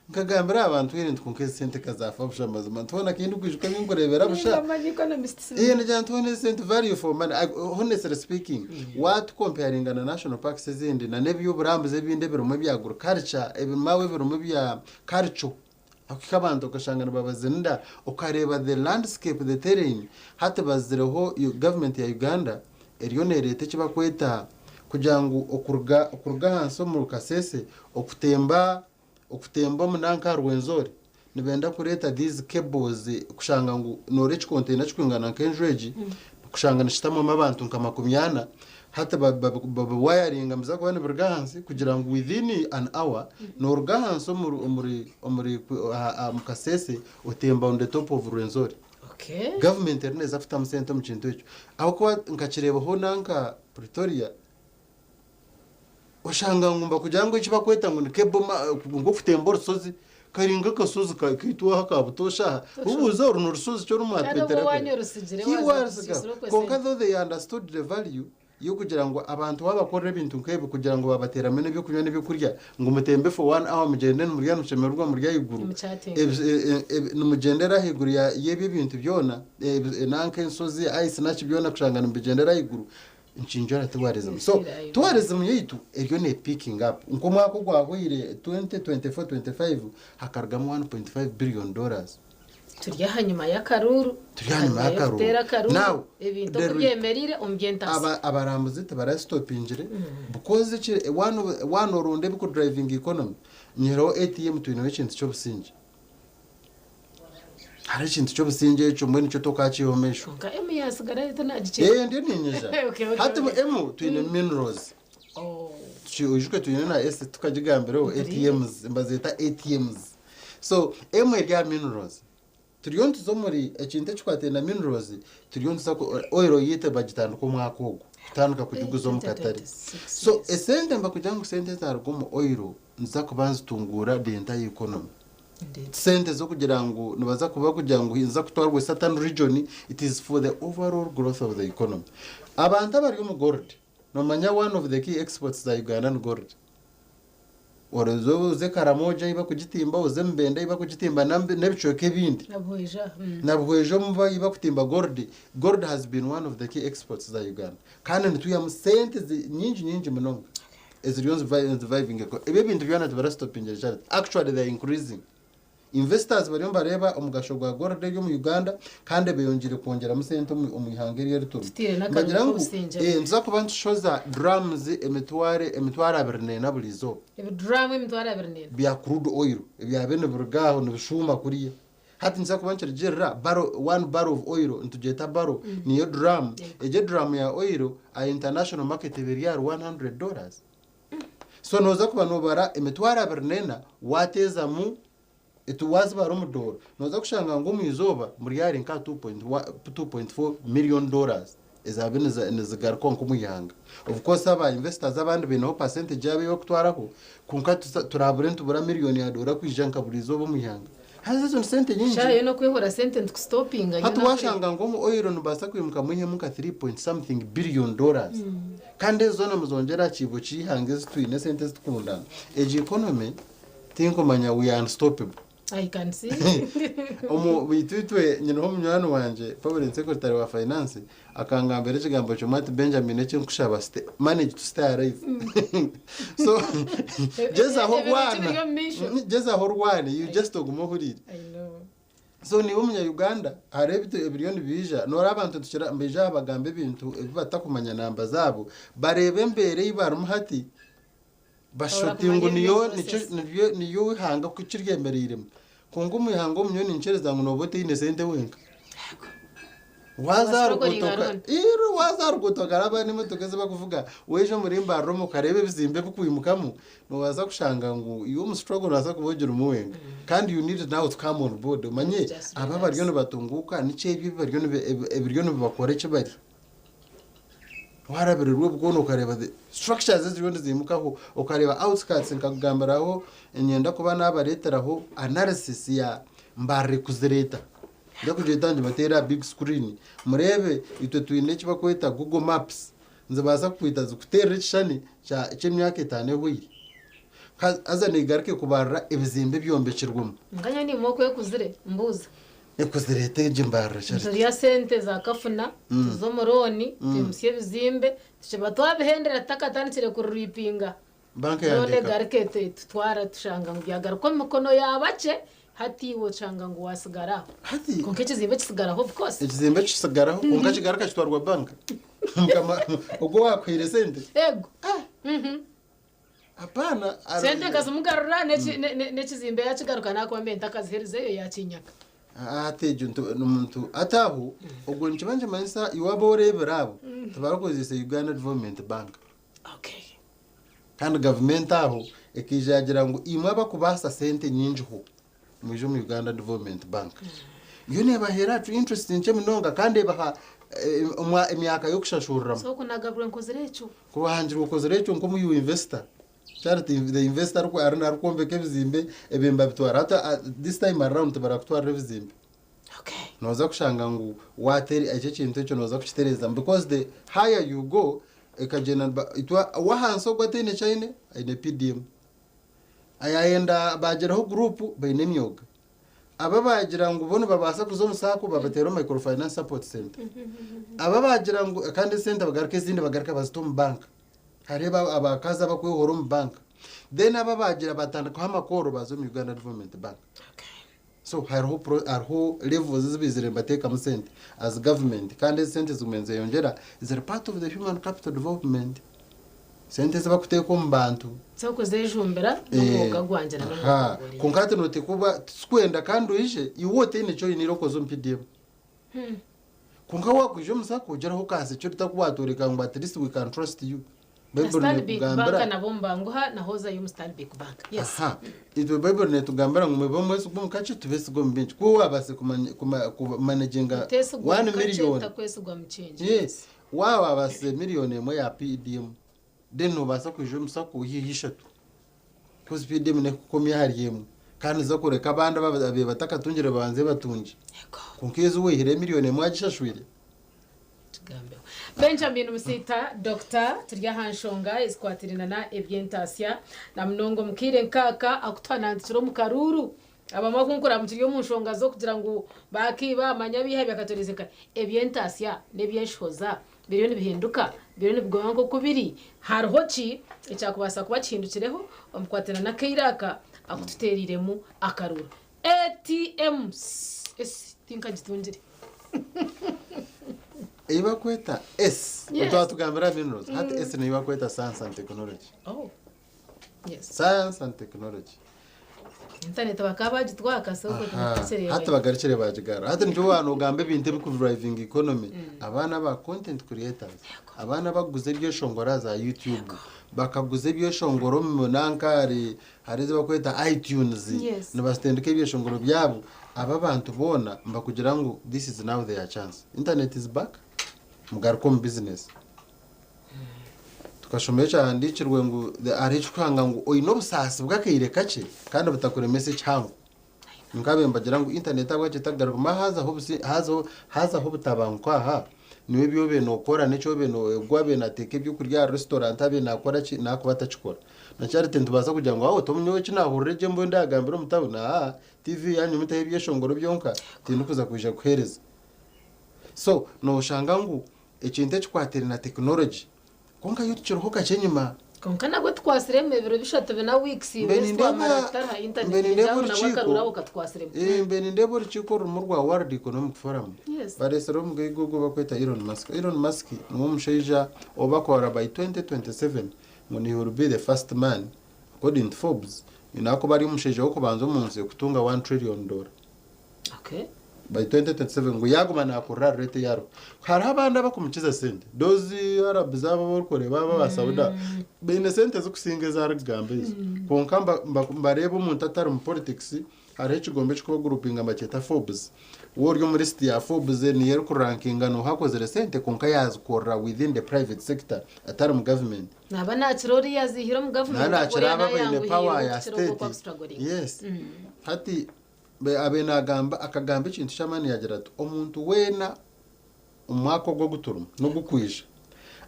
Nkagambira abantu twine nti kwonka ezi sente kazafa busha mazima nti hoona kindikwijuka ebi nkureebera busha. Ee nigira nti hoona ezi sente value for money honestly speaking watukomparinga na national parks ezindi na n'eby'oburambuzi ebindi ebirimu ebya agriculture ebimawe ebirimu ebya culture akuhika abantu okashanga nibabazinira okareeba the landscape the terrain hati bazireho government ya Uganda eriyo nereeta eki bakweta kugira ngu okuruga okuruga ahansi omu Kasese okutemba Okutemba omu nanka aha Rwenzori nibenda kureeta these cables kushanga ngu noora ekicontainer kikwingana nk'enju egi kushanga nikitamwamu abantu nka 40 hati babiwayaringa nibiza kuba nibiruga ahansi kugira ngu within an hour noruga ahansi omuri omuri omuri omu Kasese otemba on the top of Rwenzori. Gavumenti eriyo neeza kutamu sente omu kintu ekyo ahabw'okuba nkakireebaho nanka Pretoria. Oshanga ngu nibakugira ngu eki bakweta ngu ni cable nk'okutemba orushozi kari nk'akashozi kaitu aha ka butoosha aha obuuza oru n'orushozi ki oru mwatwetera kwonka though they understood the value y'okugira ngu abantu waabakorera ebintu nk'ebi kugira ngu baabateeramu n'ebyokunywa n'ebyokurya ngu mutembe for one hour mugyende nimurya nimushemererwa muri ahaiguru nimugyendera ahaiguru y'ebi ebintu byona nanka enshozi ice naki byona kushanga nimubigyendera ahaiguru Nkinjwara tourism. So tourism yaitu eriyo ne picking up. Nk'omwaka ogwahweire 2024-25 hakarugamu 1.5 billion dollars. Turi ahanyima y'akaruuru. Turi ahanyima y'akaruuru. Akaruuru. Now, Ebintu the oku byemereire omu by'entaasa. Aba abarambuzi tibarasitopingire because eki waana waana oronda ebikudrivinga economy nyihireho ATM twineho ekintu ky'obusingye. Hariho ekintu ky'obusingye ekyo mbwenu nikyo tokakiiha omu maisho. Kwonka emu yasigara yo tinagikyenda. Ee ndiyo niinyija. Okay, okay, Hati okay. emu twine minerals. Oh. Oijuke twine na S tukagigambireho ATMs nibazeeta ATMs. So emu eri aha minerals. Turiyo nituza omuri ekintu ekikwataine na minerals turiyo nituza oil yaitu bagitandika omwaka ogu kutandika kugiguza omu katare. So esente nibakugira ngu sente ezaruga omu oil niziza kuba nizitunguura the entire economy. Sente z'okugira ngu nibaza kuba kugira ngu niza kutwarwa certain region, it is for the overall growth of the economy. Abantu abari omu gold, nomanya one of the key exports za Uganda ni gold. Oze oze Karamoja ahi bakugitimba, oze Mubende ahi bakugitimba n'ebicweka ebindi. Na Buhweja. Na Buhweja omu ahi bakutimba gold. Gold has been one of the key exports za Uganda. Kandi nitwihamu sente nyingi nyingi munonga eziriyo nizivayivinga. Ebi ebintu byona tibarasitopingire Charity. Actually they are increasing. Investors bariyo nibareeba omugasho gwa gold eri omu Uganda kandi beyongyire kwongyeramu sente omu ihanga eri eriturimu. Tutaire n'akaruru Nibagira ngu k'obusingye. nituza kuba nitushoza drums emitwaro 24 buri izooba. Ebiduramu 24,000. Bya crude oil ebyabaire nibiruga aho nibishuuma kuriya. Hati nikiza kuba nikirugirira barrel, one barrel of oil nitugyeta barrel niyo drum. Egyo eduramu ya oil aha international market eba eri ahari $100. So nooza kuba noobara 24,000 waateezamu waazibara omu doora nooza kushanga ngu omu izooba muri ahari nka $2.4 million dollars ezaabaire nizigaruka nk'omu ihanga. Of course aba investors abandi baineho percentage yaabo ei barikutwaraho kwonka turaabure nitubura million ya doora kwija nka buri izooba omu ihanga. Haza ezo ni sente nyingi. Shaaha yoona okwehora sente nitukustopinga. Hati waashanga ngu omu oil nibaasa kwimuka mwihemu nka three point something billion dollars kandi ezo zoona muzongyere aha kiibo ky'eihanga ezi twine esente ezi tukurundaana. Egi economy tinkumanya we are unstoppable. I can see. Omu baitu itwe nyineho omunywani wangye permanent secretary wa finance akangambira ekigambo kimwe ati Benjamin eki nkushaba stay, manage to stay alive. So gyezaho Ebintu orwana. biri omu maisho. Gyezaho orwane you just ogume ohuriire. I know. So niiwe omunya Uganda hariho ebitu ebiriyo nibiija noreeba abantu nitukira nibaija aha bagamba ebintu ebi batakumanya namba zaabo bareeba embeera ei barimu hati Bashusha oti ngu niyo nikyo nibyo niyo ihanga ku kiryemereiremu. Kwonka omu ihanga omu nyowe ninkyereza ngu nooba otaine sente wenka. Waaza aha ruguuto oka iro waaza aha ruguuto okaraba n'emotoka ezi bakuvuga, waija omuri Mbarara omu okareeba ebizimbe ebikwimukamu, noobaasa kushanga ngu iwe omu struggle noobaasa kuba ogirimu wenka. Kandi you need now to come on board omanye aba abariyo nibatunguuka niki ebi ebibariyo ebiriyo nibibakora eki bari. Warabirirwa obukono okareeba the structures eziriyo niziimukaho okareeba outskirts nkakugambiraho niinyenda kuba naabareeteraho analysis ya Mbarara ekuzireeta. Nja kugireeta ngibateere aha big screen mureebe itwe twine eki barikweta Google maps nizibaasa kukwita zikuteerere ekishushani ky'emyaka etaano ehweire. Haza neegaruka ekubarira ebizimbe ebyombekirwemu. Nkanya niimwe oku ekuzire mbuuza. Ekuzireeta egyo embarira Charity. Niturya sente za kafuna, tuza omu looni, twimutsya ebizimbe, tukiba twabihendera tutakatandikire kururipinga. Banka Looni yandeeka. egaruka etutwara tushanga ngu byagaruka omu mikono ya bakye, hati iwe oshanga ngu wasigara aho. Kwonka ekizimbe kisigaraho of course. Ekizimbe kisigaraho kwonka kigaruka kitwarwa banka. Mukama ogwo owaakuhaire sente. Ego. Apaana. Sente nkazimugarura n'ekizimbe yakigaruka nakuba mbe ntakaziherizeyo yakinyaka. Hati egyo n'omuntu hati aho ogwo nikiba nikimanyisa iwe abu oreebire abo tibarikukozesa Uganda Development Bank. Kandi gavumenti aho ekaija yaagira ngu imwe abakubaasa sente nyingiho mwije omu Uganda Development Bank. Yo neebaheera aha interest nkye munonga kandi ebaha emyaka y'okushashuriramu. So ku nagabirwe nkozire ekyo. Ku wahangirwe okozire ekyo nk'omu investor, Charity the investor arikwombeka ebizimbe ebi nibabitwara. Hati this time around tibarakutwarira ebizimbe. Nooza kushanga ngu wateera ekyo ekintu ekyo nooza kukitereezamu because the higher you go ekagyenda itwe ow'ahansi ogwo ataine eki aine, aine PDM. Ayayenda baagiraho guruupu baine emyoga. Aba abaagira ngu bo nibabaasa kuza omu saako babateera omu microfinance support centre. Aba abaagira ngu kandi esente bagaruka ezindi bagaruka bazita omu banka. Hariho abakazi abakwehora omu banka. Then aba abaagira batandikaho amakooro baaza omu Uganda Development Bank. So hariho hariho levels ezi baizire nibateekamu sente as government kandi ezi sente zigume nizeyongyera ziri part of the human capital development. Sente ezi bakuteeka omu bantu. So kuzejumbira n'omwoga gwangye na n'omwoga Aha. guriya. Kwonka hati noteekwa oba tikwenda kandi oije iwe otaine eki oine okoze omu PDM. Kwonka wakwija omu sacco ogyeraho okaha security aku watworeka ngu at least we can trust you. Na Baiburi Stanbic Bank nekugambira. nabo nibanguha na hozayo omu Stanbic Bank. Yes. Aha. Itwe Baiburi netugambira ngu mube omwesigwa omu kakye tubesigwe omu bingi. Ku wabaasa kumanaginga Otesigwa one omu kakye million. otakwesigwa mu kingi. Yes. Waaba wabaasize miriyoni emwe ya PDM then nobaasa kwija omu sacco oiheho ishatu. Coz PDM nekukomya ahari emwe. Kandi niza kureka abandi ababaire batakatungire babanze batungye. Kwonka ezi waihire emiriyooni emwe agishashwire. Benjamin Musiita, Dokita, turi aha nshonga ezikwatiraine na eby'entaasya na munonga omu kaire nkaaka aku tuhanandikire omu karuuru. Abamwe akunkura mukiri omu nshonga z'okugira ngu baakiiba manya biiha byakatoreze nka eby'entaasya n'eby'enshohoza biriyo nibihinduka, biriyo nibiguma nk'oku biri. Hariho ki ekyakubaasa kuba kihindukireho omu kukwatirana n'akaire aka aku tuteereiremu akaruuru? ATMs esi tinkagitungire. Ei bakweta S, Yes. twatugambira minerals, hati S niyo bakweta science and technology. Oh. Yes. Science and technology. Internet bakaba bagitwaka so okwo Aha, tibatukireeba. hati bagarukire bagigarura. Hati nikyo waaba nogamba ebintu ebikudrivinga economy, abaana aba content creators, abaana abakuguza ebyeshongoro aha za YouTube, bakaguza ebyeshongoro omu nanka ahari hariho ezi barikweta iTunes, Yes. nibazitendeka ebyeshongoro byabo. Aba abantu boona nibakugira ngu this is now their chance. Internet is back, mugaruke omu business. Tukashoma ekyahandiikirwe ngu hariho ekirikuhanga ngu oine obusaasi bw'akaire kakye kandi butakuremesa ekihango. Nkabe mbagira ngu internet ahabwaki etagaruka ma hazaho hazaho hazaho obutabanguko aha niwe ebi obaire nokora n'eki obaire ogu abaire nateeka ebyokurya aha restaurant abaire nakora ki nakuba atakikora. Na Charity nitubaasa kugira ngu aho Tom nyowe eki nahurira egyo mbwenu ndagambira omu town aa TV yanyu muteho ebyeshongoro byonka tindikuza kwija kuheereza. So noshanga ngu ekintu ekikwataine na tekinologi kwonka yo tukiriho kakye enyima. Kwonka nabwo tukwatsiremu ebiro bishatu bina weeks Mbe ibiri nindeeba twamara tutari aha internet mbe nindeeba ningira ngu nabwo orukiiko akaruru ako katukwatsiremu. Eh, mbe nindeeba orukiiko orurimu rwa World Economic Forum Yes. baretsireho omugaiga ogwo bakweta Elon Musk. Elon Musk niwe omushaija ou bakora by 2027 ngu he will be the first man according to Forbes nakuba ari omushaija w'okubanza omu nsi kutunga one trillion dollar. Okay. By 2027 ngu yaguma nakurira aha rate ei ariho. Hariho abandi abakumukiza sente. Those Arabs abo abu orikureeba abo aba Saudi abo, baine sente ezikusinga ezi arikugamba ezo. Kwonka mba- mba- mbareeba omuntu atari mu politics, hariho ekigombe ekikubaguruupinga nibakyeta Forbes. Waaba ori omu list ya Forbes niyo erikurankinga nooha akozire sente kwonka yaazikorera within the private sector atari mu government. Naaba naakira oriya aziihire omu Naaba gavumenti naakira oriya abo abaine naayanguhiirwe power ya okukira ogwo state. oku akustrugglinga. Yes. Hati abe naagamba akagamba ekintu ky'amaani yaagira ati omuntu weena omu mwaka ogu ogu turimu n'ogukwija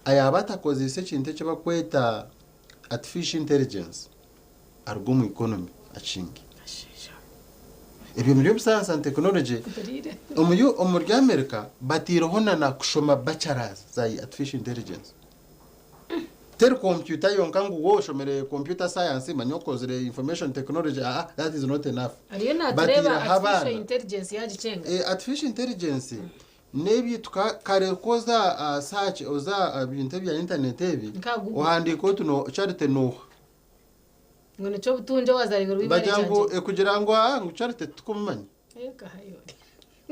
ayaaba atakozeise ekintu eki barikweta artificial intelligence aruge omu economy akinge. Ebyo biri omu science and technology. Omuri omuri America bataireho na na kushoma bachelors za artificial intelligence. Teri kompyuta yonka ngu wowe oshomire computer science manya okozire information technology aa that is not enough. Ariyo naatureeba Bataireho artificial abaana. intelligence yaagikyenga. Eh, artificial intelligence n'ebi tuka kare ku oza aha search oza aha bintu ebya internet ebi Nka Google. ohandiika oti no Charity nooha? Ngu nikyo obutungi owazarirwe rw'eibare Bagira ngu kyangye. ekugira ngu aa ngu Charity titukumumanya. Eka hayori.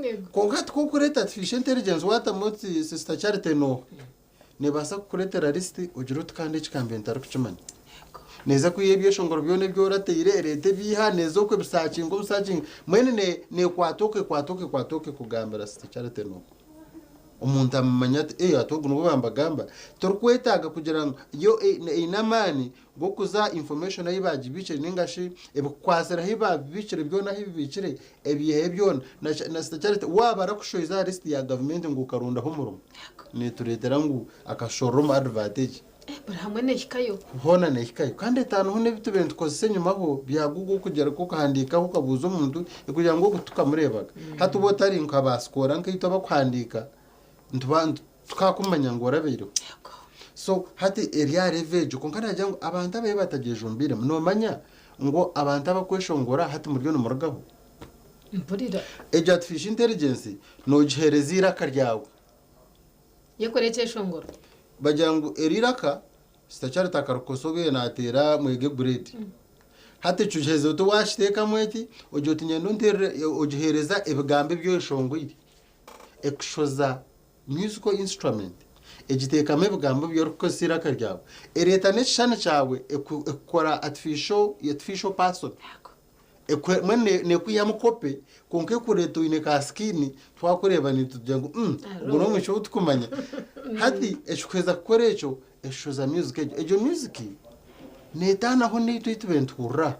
Yego. Kwonka hati ku orikureeta artificial intelligence waatamu oti sister Charity nooha? Neebaasa kukureetera lisiti ogire oti kandi eki kambe ntarikukimanya. Neeza kwiha ebyeshongoro byona ebi orateire ereete ebiiha neeza okwe ebisaakinga obisaakinge mbwenu neekwata okwo ekwata okwo ekwata okwo ekugambira sister Charity nooha? Omuntu amumanya ati ee hati ogu niwe bambagamba. Torikwetaaga kugira ngu yo eine amaani g'okuza information ahi baagibiikire nainga shi ebikukwatsire ahi baabibiikire byona ahi bibiikire ebiihayo byona. Na na Sister Charity waaba arakushoize aha list ya gavumenti ngu okarondaho omurimo, neetureetera ngu akashorora omu advert egi. Buri hamwe neehikayo. Hoona neehikayo. Kandi etaanoho n'ebi tubaire nitukozesa enyimaho bya Google kugira ngu okahandiikaho okabuuza omuntu kugira ngu ogu tukamureebaga. Hati waaba otari nka ba sikoora nkaitwe abakuhandiika, nituba tukakumanya ngu orabaireho. So hati eri aha level egyo kwonka naagira ngu abantu ababaire batagyejumbiiremu noomanya ngu abantu abakweshongora hati muriyo nimurugaho? Mpurira. Egyo artificial intelligence noogiheereza eiraka ryawe. Yekora ekyeshongoro. Bagira ngu eri iraka Sister akarikosa obu naateera Mwege Grade. Hati ekyo ogiheereza oti waakiteekamu eti, ogira oti nyenda onteerere, ogiheereza ebigambo ebi oyeshongoire. Ekushoza musical instrument, egiteekamu ebigambo ebi orikukozesa eiraka ryawe. Ereeta n'ekishushani kyawe ekukora artificial, artificial person. Mbwenu neekwihamu kope kwonka ekureeta oine ka skin twakureeba nitugira ngu mm ogu n'omwishiki ou tukumanya. Hati ekikuheza kukora ekyo eshoza music egyo. Egyo music neetaanaho n'eitu ei tubaire nituhurira.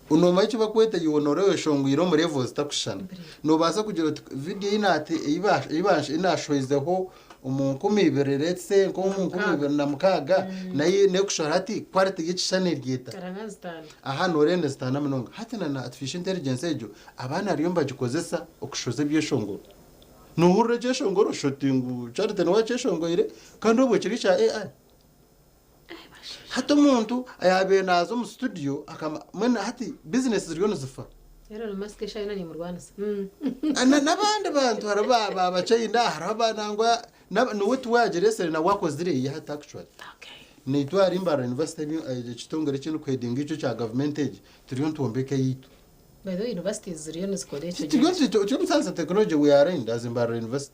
Noomanya eki barikweta iwe nooreeba oyeshongwire omu level zitarikushushana. Noobaasa kugira oti vidiyo ei naate ei ba ei ba ei naashohizeho omu 2000 let's say nk'omu 2006 nayo neekushora hati quality y'ekishushani eri eta? Karanga nizitaana. Aha nooreeba nizitaana munonga. Hati na na artificial intelligence egyo abaana bariyo nibagikozesa okushoza ebyeshongoro. Noohurira ekyeshongoro oshusha oti ngu Charity niwe akyeshongoire kandi obwo kiri ekya AI. Hati omuntu ayaabaire naaza omu studio akama mbwenu hati bizinesi ziriyo nizifa. Elon Musk eshaaha yoona nimurwanisa. Na- N'abandi bantu hariho ba ba Bachina hariho aba nangwa na- niwe tiwagireesire nawe akozire eye hati actually. Naitwe ahari Mbarara University ebi- eh, ekitongore eki ndikuhedinga ekyo ekya gavumenti egi turiyo nitwombeka eyaitu. By the way universities ziriyo nizikora ekyo. Turiyo turi omu science and technology we are in as Mbarara University.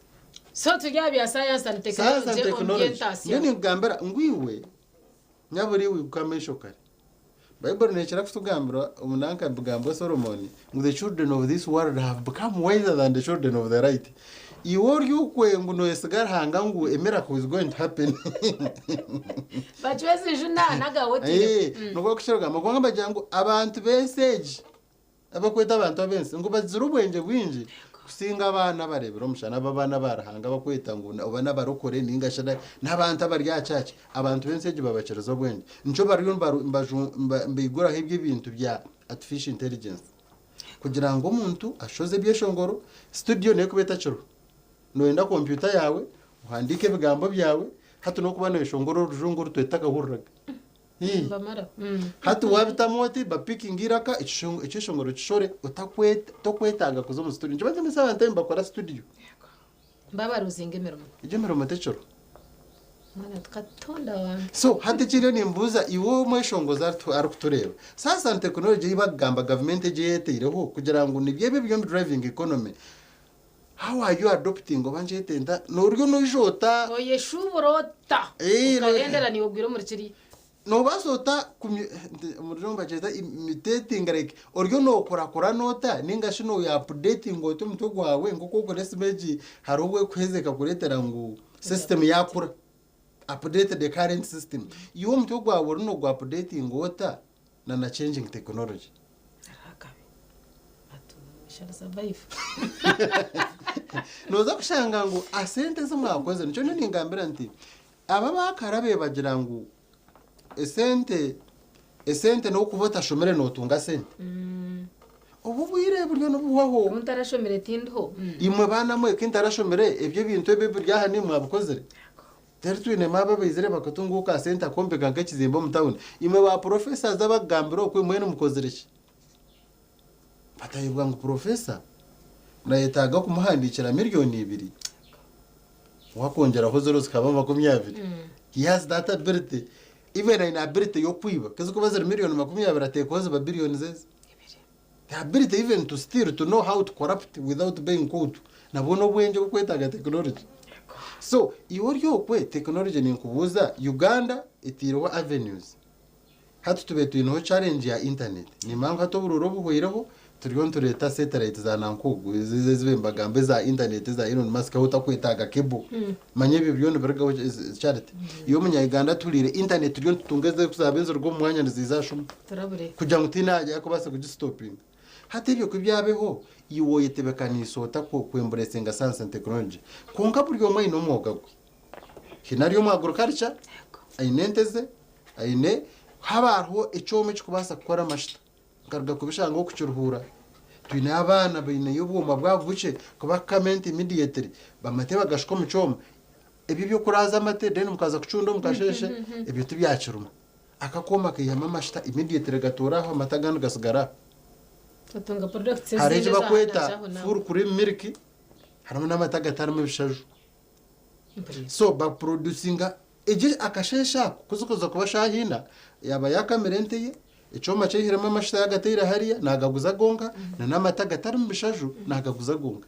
So turi aha bya science and Science and technology omu technology. by'entaasya. Mbwenu ninkugambira ngu iwe nyabura iwe iguka amaisho kare. Baiburi neekira kutugambira omu nanka bigambo Solomon ngu the children of this world have become wiser than the children of the light. Iwe ori okwe ngu noyesiga Ruhanga ngu a miracle is going to happen. Bacweza enjuna n'agawe otiireho. Nikwo kukira kugamba kwonka nibagira ngu abantu b'ensi egi Abakweta abantu ab'ensi ngu bagizire obwengye bwingi kusinga abaana abareebire omushana, abo abaana ba Ruhanga abakweta ngu oba n'abarokore nainga shi n'abantu abari aha church. Abantu b'ensi egi babakirize obwengye. Nikyo bariyo nibaiguraho ebyo ebintu bya artificial intelligence kugira ngu omuntu ashoze ebyeshongoro, studio neekuba etakiriho. Nooyenda kompyuta yaawe, ohandiike ebigambo byawe, hati n'okuba nooyeshongora orujungu oru twete tutakahuriraga. Nibamara. Hati wabitamu oti bapikinga eiraka ekyeshongoro kishore tokwetaaga kuza omu studio. Nikyo bagyemesa abantu nibakora studio. Babaruzinga emirimo. Egyo emirimo tekiriho. Mwana tukatonda wange. So hati ekiriyo nimbuuza iwe omweshongozi arikutureeba, science and technology ei bakugamba gavumenti egi eyeteireho kugira ngu nibyo ebi ebiriyo nibi-drivinga economy, How are you adopting oba ngyete nta noryo noija ota Noyeshubura ota Eh, no- okahendera niiwe ogwire omuri kiriya. Nobaasa ota omu rujungu bakyeta imitating like oryo nokurakurana ota ninga shi noya updating ota omutwe gwawe nkoku okora esimu egi hariho obu ekuheza ekakuretera ngu system yakura update the current system iwe omutwe gwawe ori nogu updating ota na na changing technology. Noza kushanga ngu asente ezi mwakozire nikyo nyowe ningambira nti aba abakare abebagira ngu esente esente nokuba otashomire notunga sente obu obwire buriyo nibuhwaho. Obu ntarashomire tindiho. Imwe baana mwe kintarashomire ebyo ebintu ebi ebiri aha nimwe mwabikozire. Tihari twinemu abo abaizire bakatunguuka aha sente kwombeka nk'ekizimbe omu tawuni. Imwe ba professors abakugambira okwe mbwenu mukozire ki? Batayebwa ngu professor nayetaaga kumuhandiikira miriyoni ibiri wakwongyeraho ziro zikaba 20. He has that ability. Even aine ability y'okwiba. Ku zikuba ziri miriyoni 20 ateekaho ziba biliyoni zezi. The ability even to steal, to know how to corrupt without being caught, nabwo n'obwengye obukwetaaga technology. So, iwe ori okwe, technology ninkubuuza, Uganda eteireho avenues. Hati tubaire twineho challenge ya internet. Nimanya ngu hati oburuuru obuhweireho, turiyo nitureeta satellite za nankugu, ezi ezi mbagamba eza internet eza Elon Musk ahu otakwetaaga cable. Manya ebyo biriyo nibirugaho Charity. Iwe omunya Uganda atuhuriire internet turiyo nitutunga ezirikuzaaba niziruga omu mwanya niziiza aha shuma. Turabure. Kugira ngu tihaine arikubaasa kugisitopinga. Hati ebyo ku byabeho, iwe oyetebekaniise ota ku emburesinga science and technology? Kwonka buri omwe aine omwoga gwe. Haine ari omu agriculture, aine ente ze, aine haaba hariho ekyoma ekirikubaasa kukora amashita nkaruga kubishanga okukiruhuura. Twineyo abaana baineyo obwoma bwabo bukye kubakukama ente immediately bamate bagashuka omu kyoma. Ebyo eby'okuraaza amate then mukaza kucunda omu kasheeshe ebyo tibyakirimu. Akakooma kaihamu amashita immediately gatuura aho amate agandi gasigara aho. Otunga products Hariho ezindi eki bakweta ez'aho n'aho. full cream milk harimu n'amate agatarimu ebishaju. So baproducinga egi akasheeshe ako kuzikuza kuba shaaha ina yaaba yaakamire ente ye, ekyoma kyaihiremu amashita yaagataire hariya naagaguza gonka na n'amate agatarimu bishaju naagaguza gonka.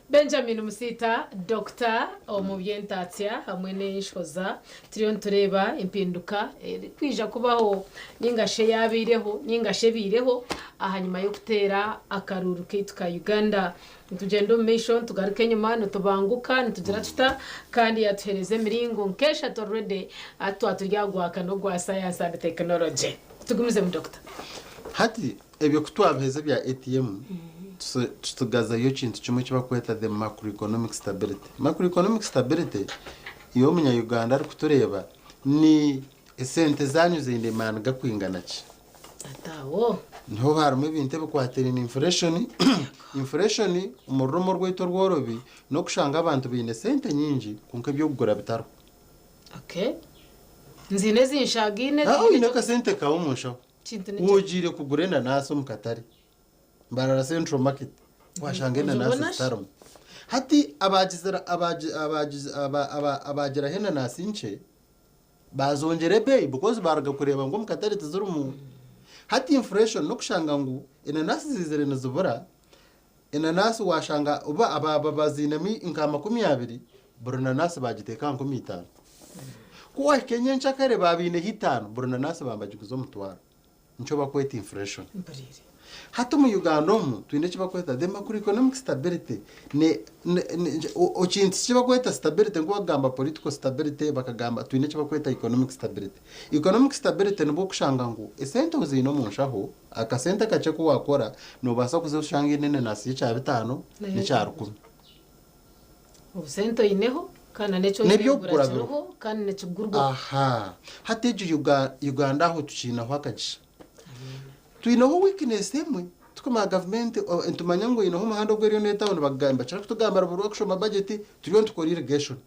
Benjamin Musiita, Dokita omu by'entaatsya hamwe n'enshoza, turiyo nitureeba empinduka erikwija kubaho ninga shi eyaabaireho ninga shi ebaireho ahanyima y'okuteera akaruuru kaitu ka Uganda. Nitugyenda omu maisho, nitugaruka enyima, nitubanguka, nitugira tuta kandi yaatuheereza emiringo nk'eshatu already hati twaba turi aha gwaka n'ogwa science and technology. Tugumizemu Dokita. Hati. Ebyo ku twabiheza ebya ATM, tutsigazayo ekintu kimwe eki barikweta the macroeconomic stability. Macroeconomic stability, iwe omunya-Uganda arikutureeba, ni esente zaanyu ziine maani gakwingana ki? Ataawo. Niho harimu ebintu ebikwatiraine inflation. Inflation omu rurimi orwaitu orworobi n'okushanga abantu baine sente nyingi kwonka eby'okugura bitariho. Okay. Nziine ezi nshagaine. Aho oine akasente kaawe omu nshaho. Wogiire kugura enanaasi omu katare, Mbarara Central Market, washanga enanaasi zitarimu. Hati abaagiraho enanaasi nkye baazongyera ebeeyi because baaruga kureeba ngu omu katare tizirimu. Hati inflation n'okushanga ngu enanaasi ziizire nizibura, enanaasi washanga oba abaaba baziinemu nka 20 buri nanaasi baagiteeka aha 50. Ku waahika enyenkyakare baaba baineho itaano, buri nanaasi baaba nibagiguza omutwaro. Nikyo barikweta inflation. Hati omu Uganda omu twine eki barikweta the macroeconomic stability. Ne, ne, ne, ekintu eki barikweta stability nk'oku barikugamba political stability, bakagamba twine eki barikweta economic stability. Economic stability nibwo orikushanga ngu esente oziine omu nshaho, akasente akakye aku waakora, noobaasa kuza oshange eine enanasi y'ekya bitaano n'ekya rukumi. Obusente oineho kandi na n'eki oine N'eby'okugura kugura biriho. kiriho kandi nikigurwa. Aha. Hati egyo Uga, Uganda aho tukiineho akagisha. Twineho weakness emwe, tukumanya gavumenti o- nitumanya ngu eineho omuhanda ogu eriyo neetaho nibakugamba nibakira kutugambira buri wakushoma budget turiyo nitukora irrigation.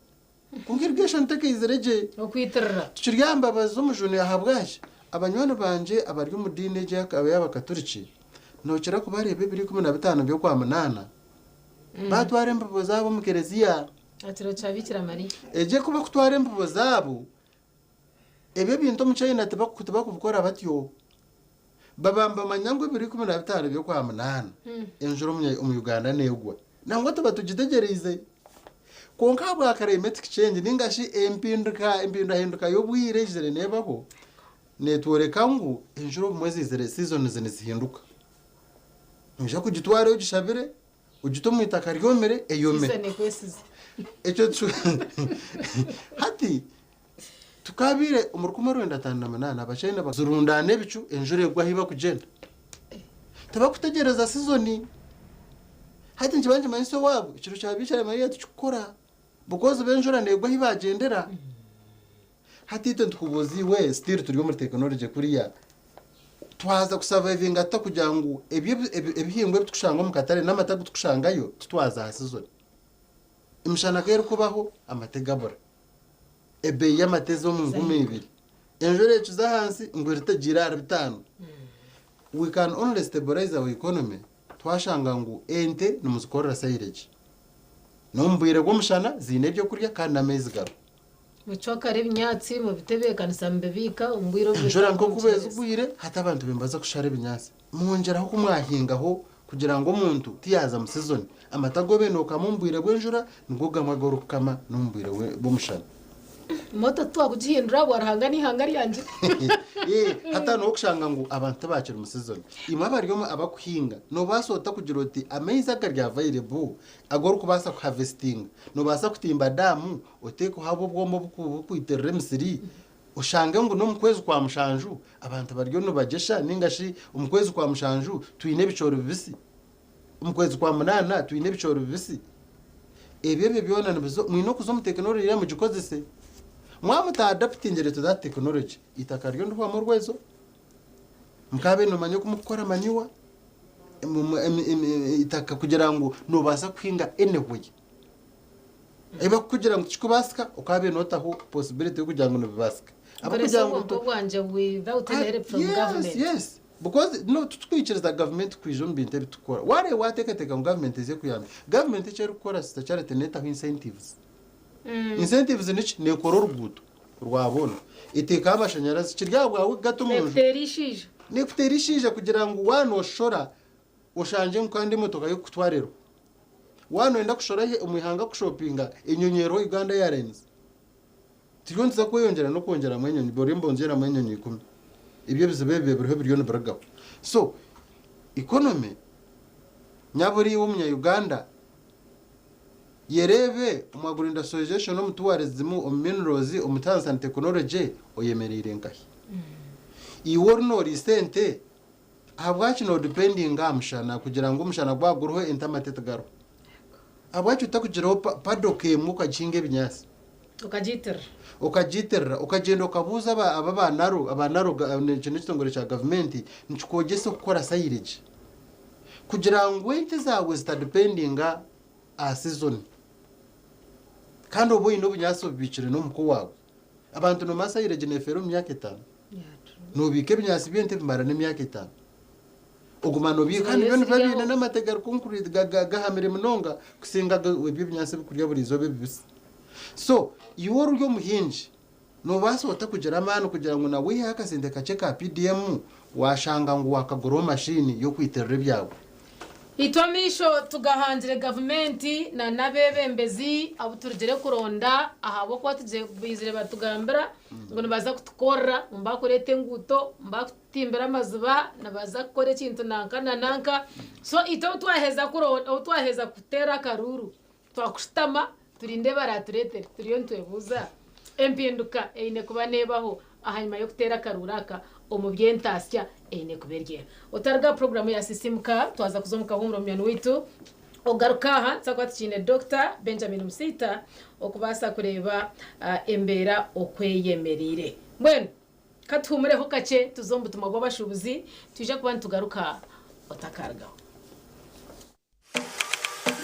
Kwonka irrigation tekaizire gye. Okwitirira. Tukiri aha mbabazi z'omujuni ahabwaki? Abanywani bangye abari omu diini egi ey'abakaturiki nookira kubareeba ebiro 15 by'Okwamunaana Baatwara embibo zaabo omu kereziya. Aha kiro kya Biikira Mariya. Egyo ku bakutwara embibo zaabo, ebyo ebintu omu China tibakubikora batyo. Baba nibamanya ngu ebiro 15 by'Okwamunaana enjura omu Uganda neegwa. Nangwa tuba tugitegyereize. Kwonka ahabwa climate change nainga shi empinduka empindahinduka y'obwire eizire neebaho, neetworeka ngu enjura obumwe ziizire seasons nizihinduka. Noija kugitwara ogishabire, ogite omu itaka ryomire, eyome. Season ekwesize. Ekyo tu- hati tukabaire omu 1958 abachina bazirundaana ebicu enjura egwa ahu bakugyenda. Tibakutegyereza sizoni. Hati nikiba nikimanyisa owaabo ekiro kya Biikira Mariya tikikukora because bo enjura neegwa ahu baagyendera. Hati itwe nitukubuuza iwe still turi omuri tekinologye kuriya, twaza kusavaivinga tuta kugira ngu ebyo ebihingwa ebi turikushanga omu katare n'amate agu turikushangayo titwaza aha sizoni? Emishana ku erikubaho amate gabura, ebeeyi y'amate eza omu 2000, enjura ekiza ahansi ngu eritegiire ahari bitaano. We can only stabilize our economy twashanga ngu ente nimuzikorera silage n'omu bwire bw'omushana ziine ebyokurya kandi n'amaizi gariho. Mucwakare ebinyaatsi, mubitebeekanisa, mubibiika omu bwire obu Enjura bwetaaga nk'oku omukyereza. ezigwire, hati abantu nibaza kushara ebinyaatsi. Mwongyeraho ku mwahingaho kugira ngu omuntu tiyaaza mu sizoni. Amata agu obaire nookama omu bwire bw'enjura nigo gamwe agu orikukama n'omu bwire bw'omushana. Moto titwakugihindura ahabwa Ruhanga n'eihanga ryangye. Ee, hati hanu okushanga ngu abantu tibakiri mu sizoni. Imwe abari omu abakuhinga, noobaasa ota kugira oti amaizi agari available agu orikubaasa kuhavesitinga, noobaasa kutimba daamu Oteekeho ab'obwoma obukwitirira emisiri, oshange ngu n'omu kwezi kwa mushanju abantu bariyo nibagyesha nainga shi omu kwezi kwa mushanju twine ebicoori bibisi, omu kwezi kwa munaana twine ebicoori bibisi. Ebyo ebyo byona nibiza, mwine okuza omu tekinologi eri mugikozese. Mwaba mutaadaputingire to that technology, eitaka ryo nirihwamu orwezo, mukaabaire nimumanya oku murikukora manure, eitaka kugira ngu noobaasa kuhinga anywhere. Ebi barikukugira ngu tikikubaasika, okaabaire nootaho possibility y'okugira ngu nibibaasika. Nkoresa Ahabw'okugira ngu obwonko bwangye without any help from Yes, government. yes. Because no, titurikwikiriza gavumenti kwija omu bintu ebi turikukora. Waareeba waateekateeka ngu gavumenti eze kuyamba, gavumenti eki erikukora Sister Charity neetaho incentives. Incentives niki? Neekora oruguuto rwa boona, eteekaho amashanyarazi, kiri aha bwawe kugata omu nju. Neekuteera eishaija. Neekuteera eishaija kugira ngu waaba nooshora oshangye ngu kandi emotoka y'okukutwara eriho. Waaba nooyenda kushora omu ihanga kushopinga, enyonyi eriho Uganda Airlines. Turiyo nituza kweyongyera n'okwongyeramu enyonyi, bariyo nibongyeramu enyonyi ikumi. Ebyo ebizibu ebyo biriho biriyo nibirugaho. So, economy, nyabura iwe omunya Uganda, yereebe omu agro-industrialization, omu tourism, omu minerals, omu science and technology, oyemereire nkahi? Iwe ori nooriisa ente, Ahabwaki noodipendinga aha mushana kugira ngu omushana gwaba guriho ente amate tigariho? Ahabwaki otakugiraho paddock emwe okagihinga ebinyaatsi? Okagiitirira. Okagiitirira, okagyenda okabuuza aba aba aba NARO, aba NARO ekyo n'ekitongore kya gavumenti nikikwogyesa okukora silage kugira ngu ente zaawe zitadipendinga aha season kandi obe oine obunyaatsi obubiikire n'omuka owaawe. Abantu noomanya silage neefeera omu myaka etaano. Noobiika ebinyaatsi by'ente bimara n'emyaka etaano. Oguma noobiika kandi byo nibiba biine n'amate gari concrete gahamire munonga kusinga ebi ebinyaatsi ebikurya buri izooba ebibisi. So, iwe ori omuhingi, noobaasa ota kugira amaani kugira ngu nawe oiheho akasente kakye ka PDM waashanga ngu waakaguraho mashiini y'okwitirira ebyawe? Itwe amaisho tugahangire gavumenti na n'abeebembezi abu turugire kuronda ahabw'okuba baizire batugambira ngu nibaza kutukorera, ngu nibakureeta enguuto, nibakutimbira amaziba, nibaza kukora ekintu nanka na nanka. So itwe obu twaheza kuronda, obu twaheza kuteera akaruuru, twakushutama turinde ebi baraatureetere. Turiyo nitwebuuza empinduka eine kuba neebaho ahanyima y'okuteera akaruuru aka omu by'entaasya eine kuba eri eha. Otaruga aha puroguraamu ya Sisiimuka, twaza kuza omu kahuumuro munywani waitu. Ogaruka aha nituza kuba tukiine Dokita Benjamin Musiita okubaasa kureeba embeera oku eyemereire. Mbwenu ka tuhuumureho kakye tuze omu butumwa bw'abashuubuzi, twije kuba nitugaruka otakarugaho.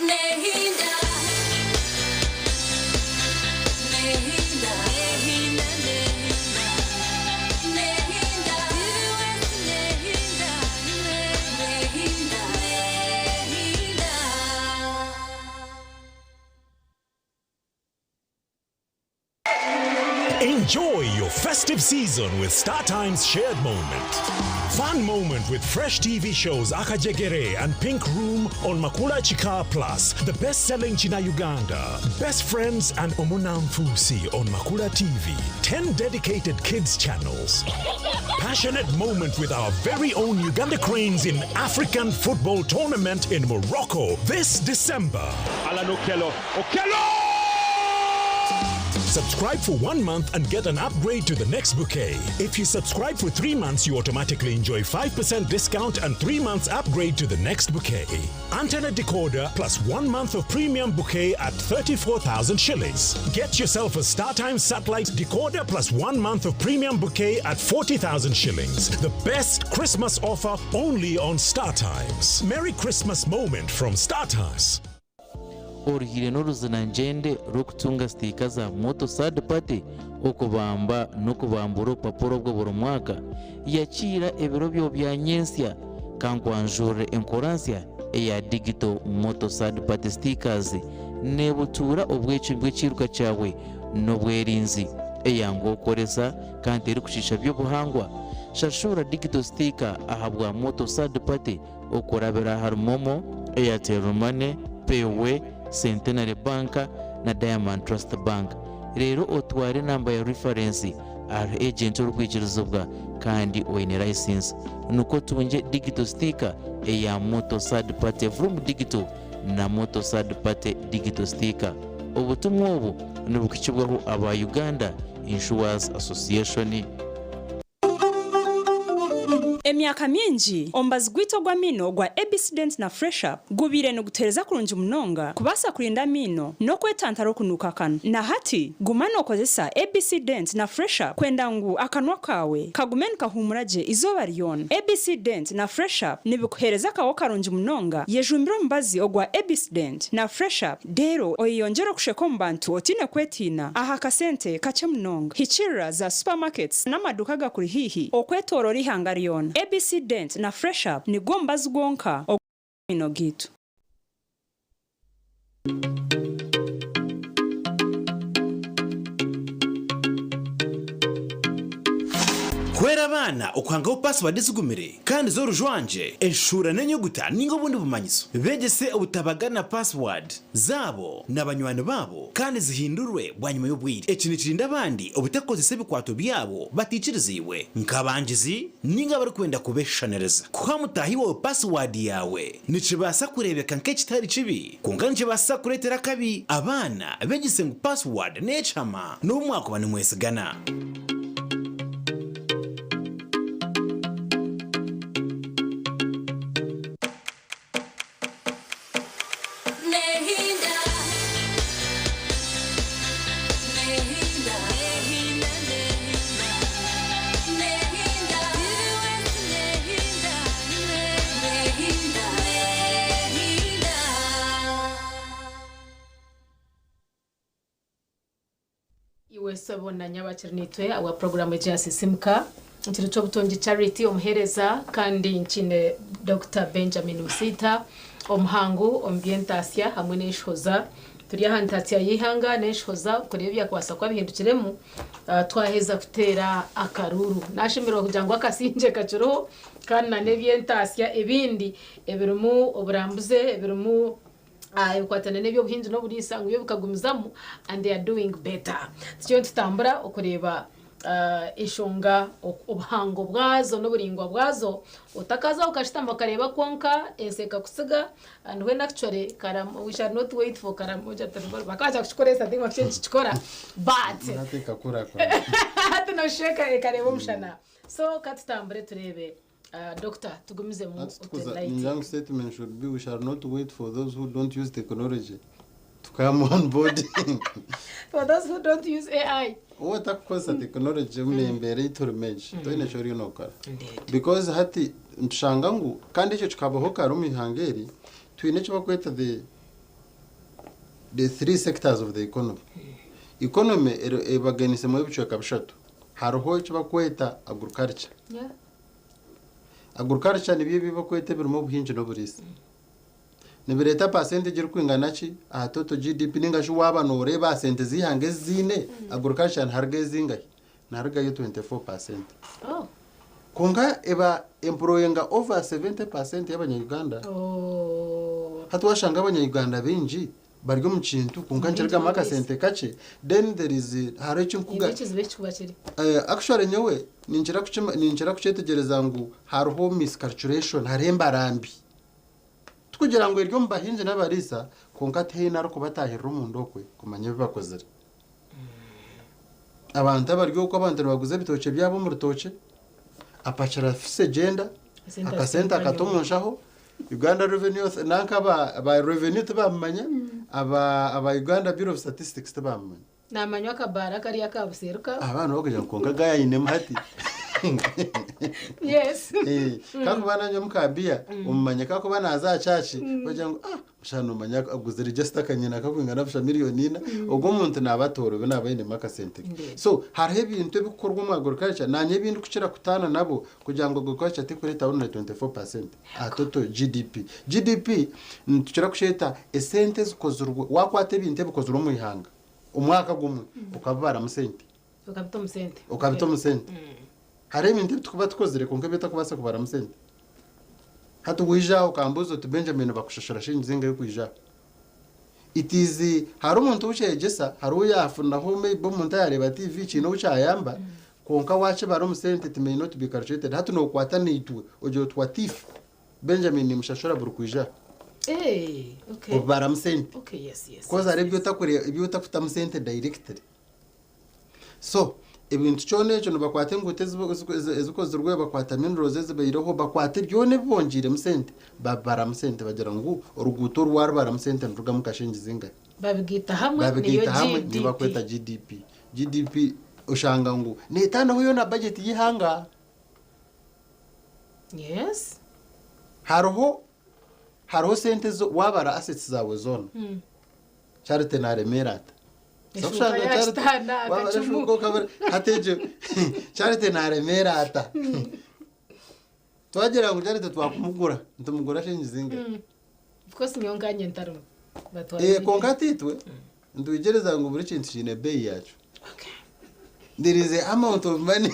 Nehinda, nehinda, nehinda, nehinda, nehinda, nehinda, nehinda. Enjoy your festive season with StarTimes Shared Moment. Fun moment with fresh TV shows Akajegere and Pink Room on Makula Chika Plus, the best-selling China Uganda, Best Friends and Omunanfusi on Makula TV, 10 dedicated kids channels. Passionate moment with our very own Uganda Cranes in African football tournament in Morocco this December. Alan Okello. Okello! Subscribe for 1 month and get an upgrade to the next bouquet. If you subscribe for 3 months, you automatically enjoy 5% discount and 3 months upgrade to the next bouquet. Antenna decoder plus 1 month of premium bouquet at 34,000 shillings. Get yourself a StarTimes satellite decoder plus 1 month of premium bouquet at 40,000 shillings. The best Christmas offer only on StarTimes. Merry Christmas moment from StarTimes. Oruhire n'oruzinangyende rw'okutunga sticker za moto third party, okubamba n'okubambura obupapura obwo buri mwaka. Yakiira ebiro byo bya nyensya. Kankwanjurire enkora nsya eya digital moto third party stickers, nebutuura obwecumi bw'ekiiruka kyawe n'obwerinzi, eyangu okoresa kandi erikushiisha by'obuhangwa. Shashura digital sticker ahabwa moto third party okurabira ahari MoMo, Airtel Money, Payway, Centenary Bank na Diamond Trust Bank, rero otware namba ya reference ahari agent orikwikirizibwa kandi oine license, nukwo tungye digital sticker eya moto third party from digital na moto third party digital sticker. Obutumwa obu nibukukibwaho aba Uganda Insurance Association. Emyaka mingi omubazi gwaitu ogw'amaino ogwa ABC Dent na Fresh Up gubaire nigutuheereza kurungi munonga kubaasa kurinda amaino n'okwetantara okunuuka akanwa. Na hati guma nookozesa ABC Dent na Fresh Up kwenda ngu akanwa kaawe kagume nikahuumura gye izooba ryona. ABC Dent na Fresh Up nibikuheereza akaho karungi munonga. Yejumbire omubazi ogwa ABC Dent na Fresh Up, reero oyeyongyere okusheka omu bantu otaine kwetiina aha kasente kakye munonga. Hikirira za supermarkets n'amaduuka agakuri haihi okwetooroora eihanga ryona. ABC Dent na Fresh Up nigwo mubazi gwonka ogw'amaino gaitu. Hwera abaana okuhangaho paasiwaadi ezigumire kandi z'orujwangye, eshuura n'enyuguta ninga obundi bumanyiso. Beegyese obutabagana paasiwaadi zaabo na banywani baabo kandi zihindurwe bwanyima y'obwire. Eki nikirinda abandi obutakozesa ebikwato byabo bataikiriziibwe, nk'abangizi ninga abarikwenda kubeshushaniriza. Kuha mutaahi waawe paasiwaadi yaawe nikibaasa kureebeka nk'ekitari kibi, kwonka nikibaasa kureetera akabi. Abaana beegyese ngu paasiwaadi n'ekihama n'obu mwakuba nimwesigana. Sebo na nyabakiri nitwe awa programu egi yasisimuka nkiri ky'obutungi Charity omuheereza, kandi nkine Dr Benjamin Musiita, omuhangu omu by'entaasya hamwe n'enshohoza. Turi aha ntaasya y'eihanga n'enshohoza kureeba ebyakubaasa kuba bihindukiremu twaheza kuteera akaruuru. Nashemererwa kugira ngu akasingye kakiriho, kandi na n'eby'entaasya ebindi ebirimu oburambuze, ebirimu ebikwatane n'eby'obuhingi n'oburiisa, ngu byo bikagumizamu and they are doing better. Tutyo nitutambura okureeba enshonga obuhango bwazo n'oburingwa bwazo, otakaza okashutama okareeba kwonka ensi ekakusiga. And when actually Karam, we shall not wait for Karamoja, bakabaasa kukikoresa think bakikye nikikikora, but Hati ekakurakura. Hati nosheka ekareeba omushana. So katutambure tureebe, doctor, tugumizemu. Tukuza ningira statement should be, we shall not wait for those who don't use technology to come on board. For those who don't use AI. Uwo atakukozesa technology omu embeera ei turimu egi, toine eki oriyo nookora, because hati nitushanga ngu kandi ekyo kikabaho kare omu ihanga eri. Twine eki bakweta the three sectors of the economy. Economy ebaganisemu ebicweka bishatu. Hariho eki bakweta agriculture. Agriculture nibyo ebi bakweta ebirimu obuhingi n'oburiisa. Nibireeta percentage erikwingana ki aha total GDP, ninga shi waaba nooreeba aha sente z'ihanga ezi ziine, agriculture niharuga ezingahi? Niharugayo 24%. Kwonka eba employinga over 70% y'abanya-Uganda. Hati washanga abanya-Uganda baingi bari omu kintu, kwonka nikirugamu akasente kakye. Then there is, hariho ekinkuga ekizibu ekikuba kiri. Actually nyowe ninkira kukyetegyereza ngu hariho miscalculation, hariho embarambi. Tukugira ngu eri omu bahingi n'abariisa, kwonka tihaine arikubatahirira omunda okwe kumanya ebi bakozire. Abantu abari okwo, abantu nibaguza ebitookye byabo omu rutookye, apakira fisi egyenda. Esente. Akasente akata omu nshaho. Uganda Revenue nanka aba revenue tibamumanya, aba Uganda Bureau of Statistics tibamumanya. Namanywa akabaara kariya kabuseruka. Abaana bakugira ngu konka gayayinemu hati. Kakuba nanywa mukabiya, omumanya, kakuba naza aha church, bagira ngu ah, mushana omanya aguzire just akanyina kakwingana busha 4,000,000. Ogwo omuntu naaba atoorobe, naaba ainemu akasente ke. So hariho ebintu ebikukorwa omu agriculture nanye ebindi kukira kutaana nabo kugira ngu agriculture tekureeta only 24% aha total GDP. GDP nitukira kukyeta esente ezikozirwe, wakwata ebintu ebikozirwe omu ihanga omwaka gumwe ukabibaramu sente. Okabita omu sente. Okabita omu sente. Hariho ebintu ebi tukuba tukozire kwonka ebi otakubaasa kubaramu sente. Hati wija okambuuza oti, "Benjamin, bakushashura shilingi zingahi kwija aha?" It is, hari omuntu oukyegyesa, hariho yafunaho, maybe omuntu ayareeba TV kiine ou kyayamba, kwonka wakibara omu sente it may not be calculated. Hati nokwata naitwe ogira oti, what if Benjamin nimushashura buri kwija aha? Obubaramu sente. 'Cause hariho ebi otakutamu sente directly. So ebintu kyona ekyo nibakwata enguuto ezikozirwe, bakwata minerals ezibaireho, bakwata byona ebibongiiremu sente, babibaramu sente, bagira ngu oruguuto oru warubaramu sente nirurugamu kashingi zingahi. Babigaita hamwe niyo Babigaita hamwe. GDP. Niyo bakweta GDP. GDP oshanga ngu neetaanaho yoona budget y'ihanga. Hariho sente zo wabara assets zaawe zoona, Charity naremeera ata? Eshuuka yakitaana, akacumu. Hati egyo Charity naremeera ata? Twagira ngu Charity twakumugura, nitumugura shilingi zingahi? Of course nyowe nkanye ntarimu. Batwara. Konka titwe nitwikiriza ngu buri kintu kiine beeyi yakyo. There is a amount of money.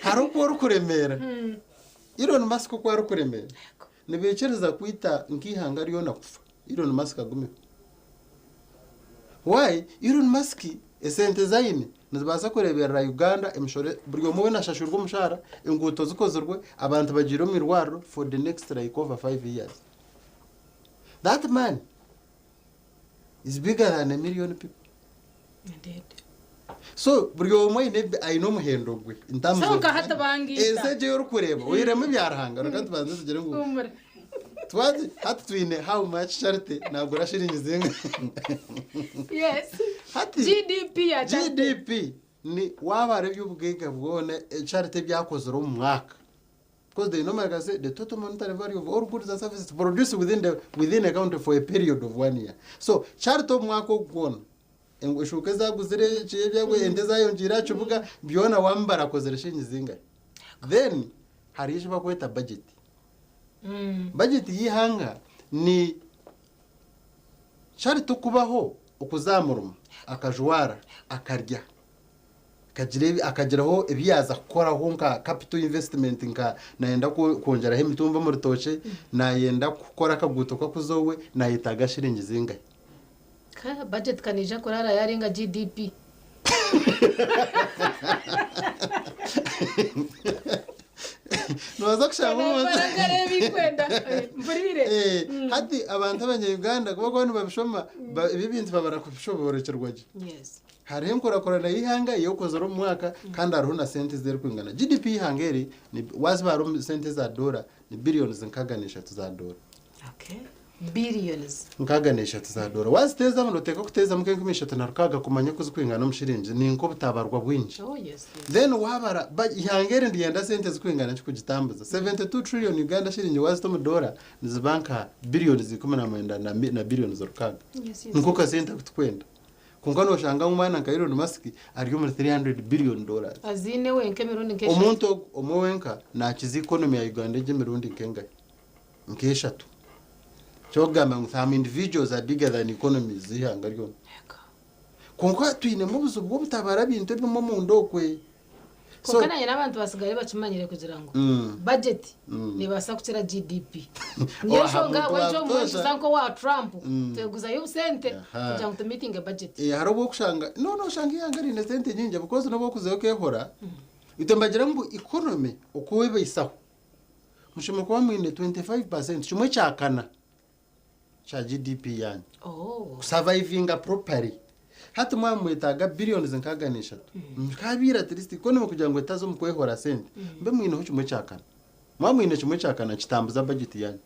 Hariho oku orikuremeera. Elon Musk oku arikuremeera, nibaikiriza kwita nk'ihanga ryona kufa Elon Musk agumeho. Why? Elon Musk esente zaine nizibaasa kureeberera Uganda, emishoro, buri omwe weena ashashurwe omushahara, enguuto zikozirwe, abantu bagiire omu irwariro for the next like over 5 years. That man is bigger than a million people. So buri omwe aine omuhendo gwe in terms So of nka hati bangiita. Ensi egyo yorikureeba oiremu ebya Ruhanga, reka tubanze tugire ngu Humura. twazi hati twine how much Charity nagura shilingi zingahi. Hati GDP ya Charity. GDP ni wabara eby'obugaiga bwona Charity ebyakozire omu mwaka. Because they normally say the total monetary value of all goods and services produced within the within a country for a period of one year. So kyarita omu mwaka ogu gwona eshuuka ezaguzire ente ezayongiire aha kibuga byona wamubara akozire shilingi zingahi. Then hariyo eki bakweta budget. Budget y'eihanga ni kyarita okubaho okuza aha murimo akajwara akarya akagira akagiraho ebi yaaza kukoraho nka capital investment nka nayenda kwongyeraho emitumba omu rutookye nayenda kukora akaguuto kakuza owe nayetaaga shilingi zingahi. Ka budget kaneija kuraara yarenga GDP. Nooza kushanga omuntu Nambara nkareeba ikwenda mpurire. Hati abantu abanya-Uganda ku barikuba nibabishoma ebi ebintu baba barakubishoboorokyerwa gye. Yes. Hariho enkurakurana y'eihanga ey'okozire omu mwaka kandi hariho na sente ezirikwingana. GDP y'eihanga eri waazibara omu sente eza doora ni billions 63 za doora. Okay. Billions. 63 za doora. Waaziteezamu nooteekwa kuteezamu nk'enkumi ishatu na rukaaga kumanya oku zirikwingana omu shiringi. Ni nk'obutabarwa bwingi. Oh yes, yes. Then waabara eihanga eri niryenda sente zirikwingana ki kugitambuza? 72 trillion Uganda shiringi waazita omu doora niziba nka billions 19 na billions rukaaga. Yes, yes. Niko kasente aku turikwenda. Kwonka nooshanga ngu omwana nka Elon Musk ari omuri 300 billion dollars. Aziine wenka emirundi nk'eshatu. Omuntu ogwo omwe wenka naakiza economy ya Uganda egi emirundi nk'engahi? Nk'eshatu. Ky'okugamba ngu some individuals are bigger than economies z'eihanga ryona. Kwonka twinemu obuzibu bw'obutabara bintu ebimwe omunda okwe. So, Kwonka nanye n'abantu basigare bakimanyire kugira ngu budget nebaasa kukira GDP. Niyo Oha, nshonga muntu ahabw'enki wa obumwe butoosha. nituza nk'owa Trump tweguzayo obusente kugira ngu tumiitinge budget. Hariho obu orikushanga no noshanga eihanga riine sente nyingi because n'obu orikuzayo okeehora itwe nibagira ngu economy oku ebaisaho mushemereire kuba mwine 25% kimwe kya kana kya GDP yaanyu Oh. kusavaivinga properly. Hati mwaba nimwetaaga billions 63 nkabiire at least economy kugira ngu etaza omu kwehora sente mube mwineho kimwe kya kana. Mwaba mwine kimwe kya kana kitambuza budget yaanyu.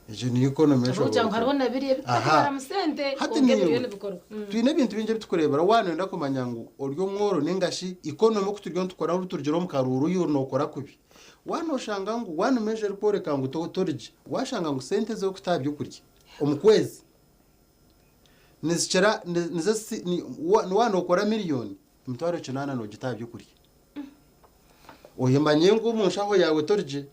Egyo niyo economy Ahabw'okugira ngu hariho na biriya ebitarikubaramu sente Hati kwonka ebiriyo niiwe nibikorwa. twine ebintu bingi ebi turikureebera waaba nooyenda kumanya ngu ori omworo nainga shi economy oku turiyo nitukora obu turugire omu karuuru iwe nookora kubi. Waaba nooshanga ngu one measure erikworeka ngu tori gye, waashanga ngu sente ezi orikuta aha by'okurya omu kwezi nizikira nizo waaba nookora miriyoni, 800 noogita aha by'okurya. Oyemanye ngu omu nshaho yaawe tori gye.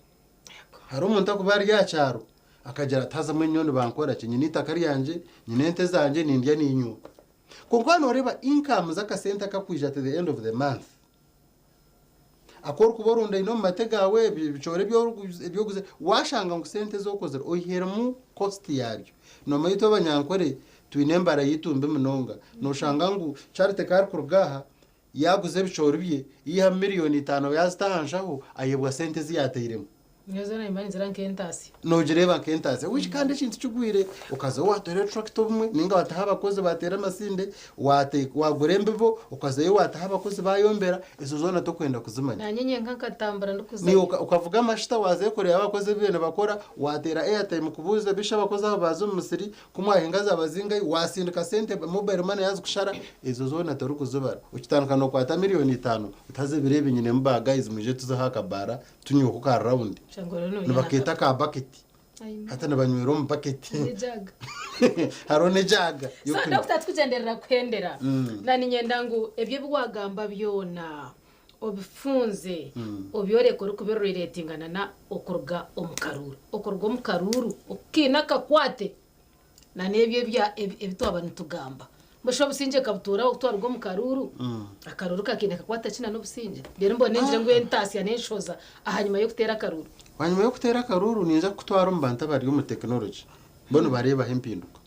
Hariho omuntu arikuba ari aha kyaro akagira ati haza mbwenu nyowe nibankora ki? Nyine eitaka ryangye, nyine ente zangye, nindya niinywa. Kwonka waaba nooreeba income z'akasente akakwija at the end of the month, aku orikuba orundaine omu mate gaawe, ebicoori ebi oguzire, waashanga ngu sente ezi okozire oiheremu cost yaabyo. Noomanya itwe Abanyankore twine embara yaitu mbi munonga. Nooshanga ngu Charity ku arikuruga aha, Yaaguza ebicoori bye, yaihamu 5 million yaazita aha nshaho, ayebwa sente ezi yaatairemu. Nyowe zoona nimba ninzira nk'entaasya. Noogireeba nk'entaasya. Which kandi ekintu kigwire, okazayo waatoora eturakita obumwe, nainga waataho abakozi baateera amasinde, waate waagura embibo, okazayo waataho abakozi baayombera, ezo zoona tokwenda kuzimanya. Naanye nyenka nkatambura ndikuzayo. Niiwe okavuga amashita waazayo kureeba abakozi ebi bariyo nibakora, waateera airtime kubuuza bishi abakozi aba baaza omu musiri, Ku mwahinga zaaba zingahi, waasindika sente mobile money yaazikushara, ezo zoona torikuzibara. Okitandika nookwata 5 million oti haza ebiro ebi nyinemu ba guys mwije tuze aha kabaara tunyweho ka round. Nibakeeta ka bucket. Hati nibanywera omu bucket. Hariho n'ejaaga So y'okunywa. Doctor tukugyenderera kuhendera, na niinyenda ngu ebyo ebi waagamba byona obifunze obyoreke orikubireretingana na okuruga omu karuuru. Okuruga omu karuuru okiine akakwate na n'ebyo ebi twaba nitugamba. Mbwenu shi obusingye kabutuuraho obu twaruga omu karuuru? Akaruuru kakiine kakwate ki na n'obusingye? Reero mbone ngire ngu entaasya n'enshoza ahanyima y'okuteera akaruuru. Bwanyima y'okuteera akaruuru ninza kukutwara omu bantu abari omu tekinologi bo nibareebaho empinduka.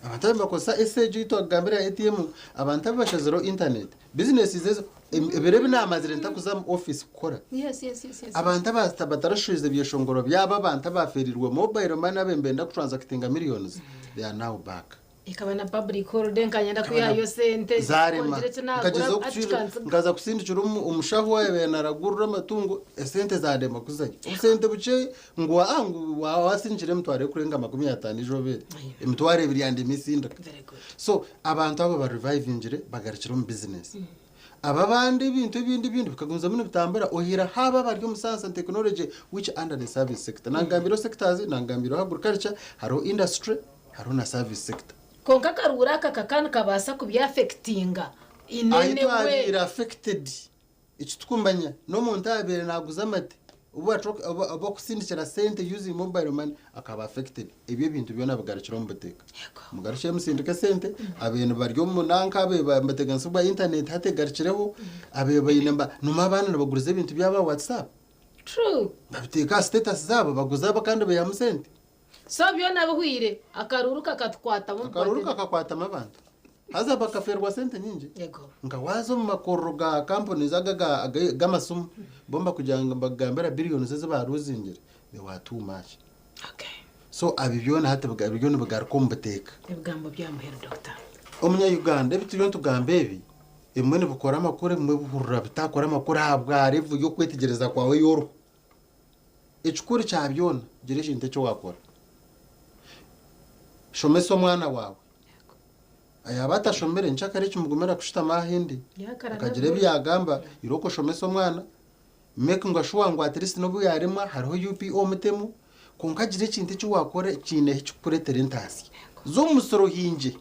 Abantu abu nibakozesa esi egyo ei twakugambira ya ATM, abantu abu bashazireho intaneti, bizinesi ezo, ebiro ebi naamazire ntarikuza omu ofiisi kukora. Yes, yes, yes, yes. Abantu aba batarashwize byeshongoro byabo, abantu abafeereirwe mobile money abe nibenda kutransakitinga millions, they are now back. Ekaba na public holiday nkanyenda kwihayo sente Zaarema. kongire eki naagura Nkagyezaho ati kucwira, kikansiga. nkaza kusindikira omushaho waabaire naaragurira amatungo, esente zaarema kuzayo. Obusente bukye ngu aa ngu waaba waasindikire emitwaro erikurenga 50 eizooba eri, 20,000 yandema esindika. So abantu abo barevivingire bagarukire omu bizinesi. Aba abandi ebintu ebindi ebindi bikagumizamu nibitambura ohiira haaba abari omu science and technology which under the service sector. Nangambireho sectors, nangambireho agriculture, hariho industry, hariho na service sector. Kwonka akaruuru aka kakaba nikabaasa kubyafekitinga in Ahi any way. twabaire affected, eki turikumanya n'omuntu abaire naaguza amate obu obu okusindikira sente using mobile money akaba affected. Ebyo ebintu byona bigarukire omu buteeka. Mugarukye musindike sente, abaire bari omu nanka abaire nibateganisibwa internet hati egarukireho, abaire baine noma abaana nibaguriza ebintu byabo aha WhatsApp. True. Babiteeka aha status zaabo baguza kandi baihamu sente. So byona bihwire, akaruuru kakatukwatamu Akaruuru kakakwatamu abantu. Haza bakafeerwa sente nyingi. Yego. Nka waaza omu makorero ga companies aga aga aga- g'amasimu bo nibakugira ngu nibakugambira billions ezi baaruzingire they were too much. So abi byona hati biga- biriyo nibigaruka omu buteeka. Ebigambo bya muheru doctor. Omunya-Uganda ebi turiyo nitugamba ebi, ebimwe nibikora amakuru ebimwe bihurira bitakora amakuru ahabwa level y'okwetegyereza kwawe ei oriho. Ekikuru kya byona gira ekintu eki waakora. Shomesa omwana waawe. Yaaba atashomire nkyakare kimugumira kushutama aha endi akagira ebi yaagamba, irooko oshomese omwana, makinga sure ngu at least n'obu yaaremwa hariho UPE omutemu, kwonka gira ekintu eki waakora ekiine ahi kirikukureetera entaasya. Za omu musiri ohingye.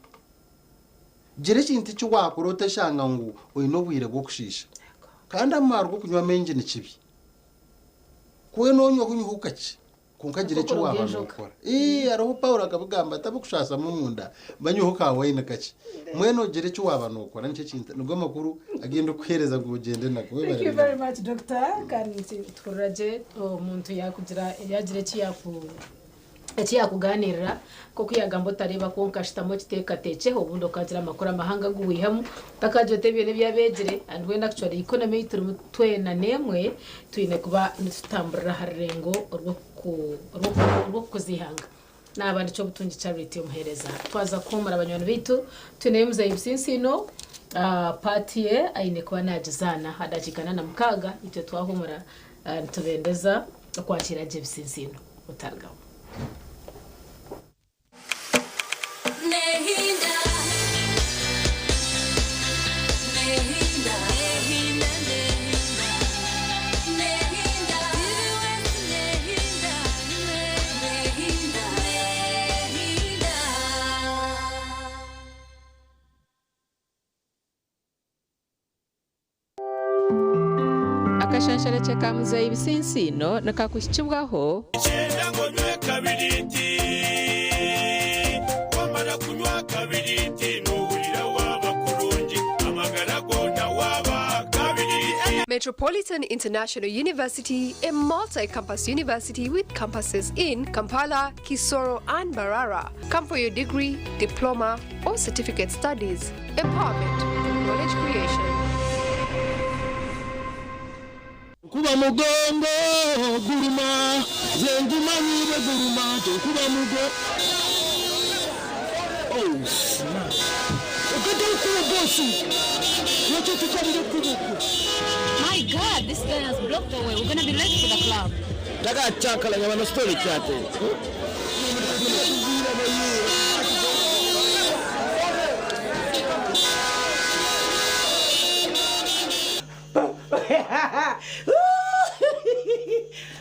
Gira ekintu eki waakora otashanga ngu oine obwire bw'okushiisha. Kandi amaarwa okunywa maingi ni kibi. Ku weena onywaho onyweho kakye. Kwonka gira eki Nk'okuroga waaba enjoka. nookora. Ii, hariho Paulo akabigamba ati, Ab'okushaashamu omunda banyweho ka waini kakye. Mbwenu ogira eki waaba nookora, nikyo kintu, nigo makuru agu ndikukuheereza ngu ogyende nago. Thank Webare you very munonga. much doctor kandi tuhurira gye omuntu yakugira yagira eki yaku eki yakuganirira nk'oku yagamba otareeba kwonka shutama okiteekateekyeho obundi okagira amakuru amahanga agu waihamu otakagira oti ebyo n'ebi abeegire and when actually economy ei turimu twena n'emwe twine kuba nitutamburira aha rurengo orw'okukuza eihanga. Naaba ndi Kyobutungi Charity omuheereza. Twaza kuhuumura banywani baitu, twineyo Muzeeyi Businsiino, paati ye aine kuba naagizaana aha dakiika ana na mukaaga, itwe twahuumura nitubendeza okwakiira gye Businsiino. Otarugaho. Akashansharakye ka Muzeeyi Bisinsiino nikakuhikibwaho. Kyenda ngu onywe kabiriiti. Wamara kunywa kabiriiti noohurira waaba kurungi, amagara goona waaba kabiriiti. Metropolitan International University, a multi-campus university with campuses in Kampala, Kisoro and Mbarara. Come for your degree, diploma or certificate studies. Empowerment through knowledge creation. Nkuba mugongo guruma nze ngumanyire guruma nkuba mugo Oh snap. Ogende okuba boss. Lwaki otukalira ekkubo okwo? My God, this guy has blocked the way. We're gonna be late for the club. Tagakyankalanya bano story kyate.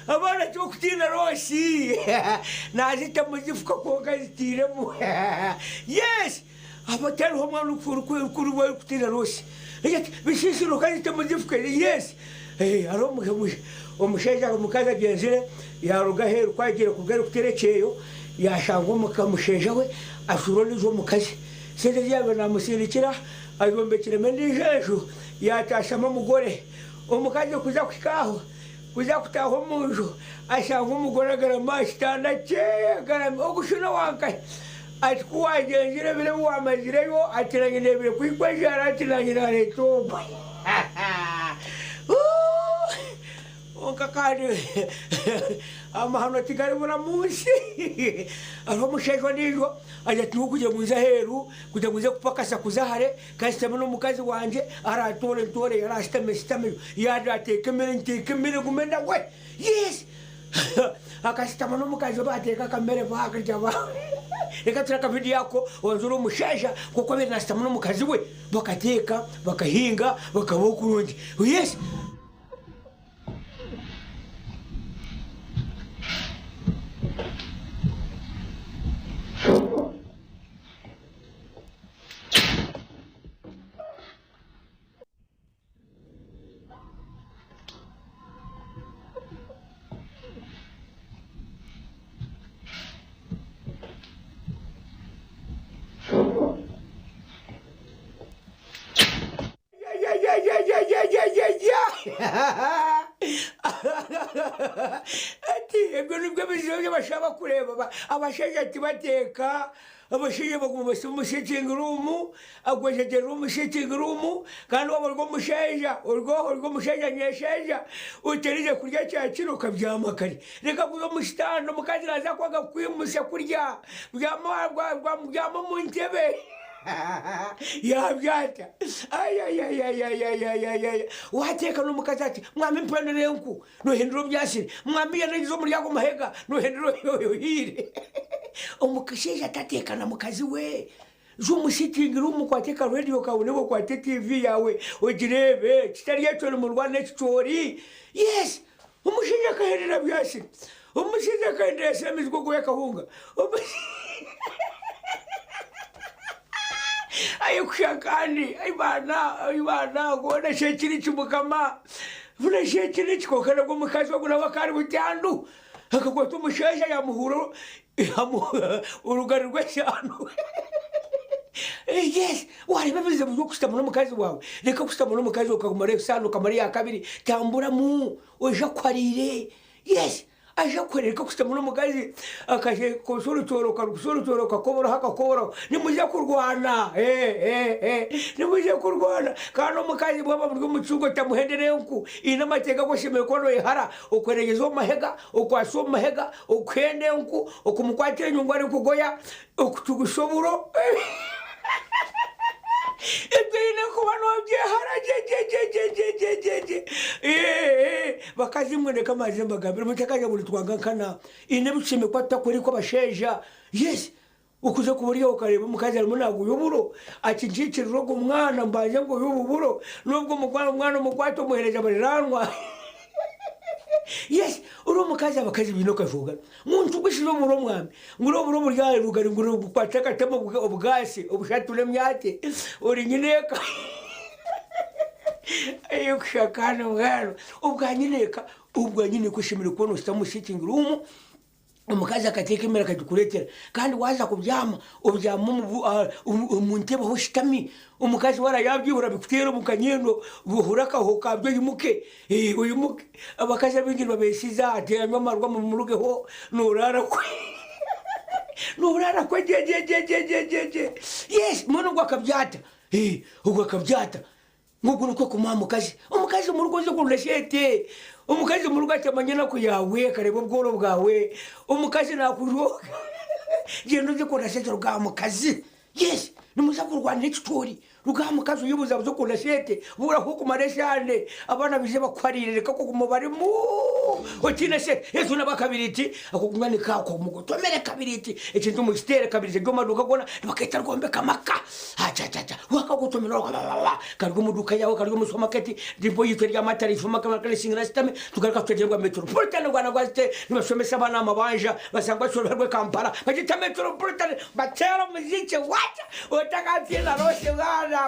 Abaana tibakutiina roosi naazita muzifuka kwonka zitiiremu yes tihariho omwana orikutiina roosi bisiisire okazita muzifuka yes hariho omushaija omukazi agyenzire yaaruga aheeru ku agiire kuruga arikuteera ekyeyo yaashanga omushaija we ashwire ondiijo omukazi sente ezi yaabaire naamusindikira azombekiremu endiijo enju yaataashamu omugore omukazi kuza kuhika aho Kuza kutaaha omu nju, ashanga omugore agarami aha kitanda kye agarami. Ogu shi n'owankahi? Ati ku waagyenzire ebiro ebi waamazireyo, ati naanye ndeebire kuhikwa enjara, ati naanye naareeta ogwe. Kwonka kandi amahano tigaribura mu nsi. Hariho omushaija ondiijo agira ati nyowe kugira ngu nze aheeru, kugira ngu nze kupakasa kuza hare, ka nshutame n'omukazi wangye, araatoore ntoore, araashutame nshutameyo, yaaba naateeka emere nteeke emere ngume nawe. Yes! Akashutama n'omukazi we baateeka akamere baakarya ba. Reka ture akavidiyo ako wanzura omushaija nk'oku abaire naashutama n'omukazi we bakateeka, bakahinga, bakabaho kurungi. Yes. Ati ebyo nibyo bizibu ebi abashaija bakureeba. Abashaija tibateeka, abashaija baguma bari omu sitting room, agwejegyerera omu sitting room, kandi waaba ori omushaija, ori omushaija nyeshaija, oterize kurya kyakiro okabyama kare. Reka kuza omu kitanda omukazi naaza kwanga kukwimutsya kurya, byama omu ntebe. Yaabyata. Ayayayayayayayaya. Waateeka n'omukazi ati, Mwami mpendera enku, noohindura obyasire. Mwami yanagiza omuri ago mahega, noohindura ohiire. Omushaija atateeka na mukazi we. Za omu sitting room okwate ka radio kaawe nainga okwate TV yaawe ogireebe. Kitari ekyo nimurwana ekicoori. Yes! Omushaija akahendera abyasire. Omushaija akahendera yasiba emizigo gwe akahunga. Ayi kusha kandi ai baana ai baana hoona shi eki niki mukama hoona shi eki niki kwonka nabwo omukazi ogu nawe akaba ari butandu akakwata omushaija yamuhuura orugari rw'esaano yes wareeba ebizibu by'okushutama n'omukazi waawe reka kushutama n'omukazi okamara esaano okamara eya kabiri tamburamu oije akuhariire yes Aija kuhwerereka kushutama n'omukazi akakozesa orutooro okarukusa orutooro okakoboraho akakoboraho nimuza kurwana nimuza kurwana kandi omukazi bwaba buri omu kicungo otamuhendera enku eine amateeka agu oshemereire kuba noyehara okweregyeza omu mahega okwasa omu mahega okuhenda enku okumukwatira enyungu arikugoya okutugusa oburo ebyo oine kuba nobyehara gyegyegyegyegyegyegye. Bakazi imwe reka mbanze mbagambire mutakagira ngu nitwanga nkana. Haine ebi tushemereire kuba tutakora itwe abashaija. Yes, okuza kuba ori aho okareeba omukazi arimu naaguya oburo, ati nkiikirira ogu mwana mbanze nguye obu buro, n'obwo omwana omukwate omuheereze bariranwa. Yes, ori omukazi abakazi baine okajugano. Ngu ntugushize oburo mwami, ngu oburo buri aha rugari ngu bukwate akatema obugaase obushature emyate ori nyineeka. Ayokushaka mbwenu obwa nyineeka obwa nyineeka oshemereire kuba noshutama omu sitting room omukazi akateeka emere akagikureetera kandi waaza kubyama obyame omu ntebe ahu oshutami omukazi waaba yaabyihura bikuteere omu kanyindo ohure akaho kabyo oimuke oimuke abakazi abaingi nibabeesiza ati anywa amarwa mumurugeho noraara kwe noraara kwe gyegyegyegyegyegye yes mbwenu ogwo akabyata Ogwo akabyata ngu ogu nikwo kumuha mukazi. Omukazi omurugo oze kurunda shente. Omukazi omurugo atamanya enaku yaawe akareeba obworo bwawe. Omukazi nakujooga. Gyenda oze kurunda shente ruga aha mukazi. Yes, nimuza kurwanira ekitoori. Ruga aha mukazi oyebuzabuze okurunda shente. Buraho okumara eshande. Abaana baije bakuhariire reka kuguma obarimu otiine shente. Yesu nabo akabiriiti ako kunywa nikaako mugotomere kabiriiti ekintu mukiteere kabiriiti eri omu maduuka goona nibaketa rwombeka amaka. Achachacha wakagotomera wakabababa kari omu duuka yaawe kari omu supamaketi dipo yitu eri amatari supamaketi singira sitame tugaruka tutegyere gwa metropolitan rwanda rwazite nibashomesa abaana amabanja basangwa bashoro barwe Kampala bagita metropolitan bateera omuziki wacha otakatiina rose mwana.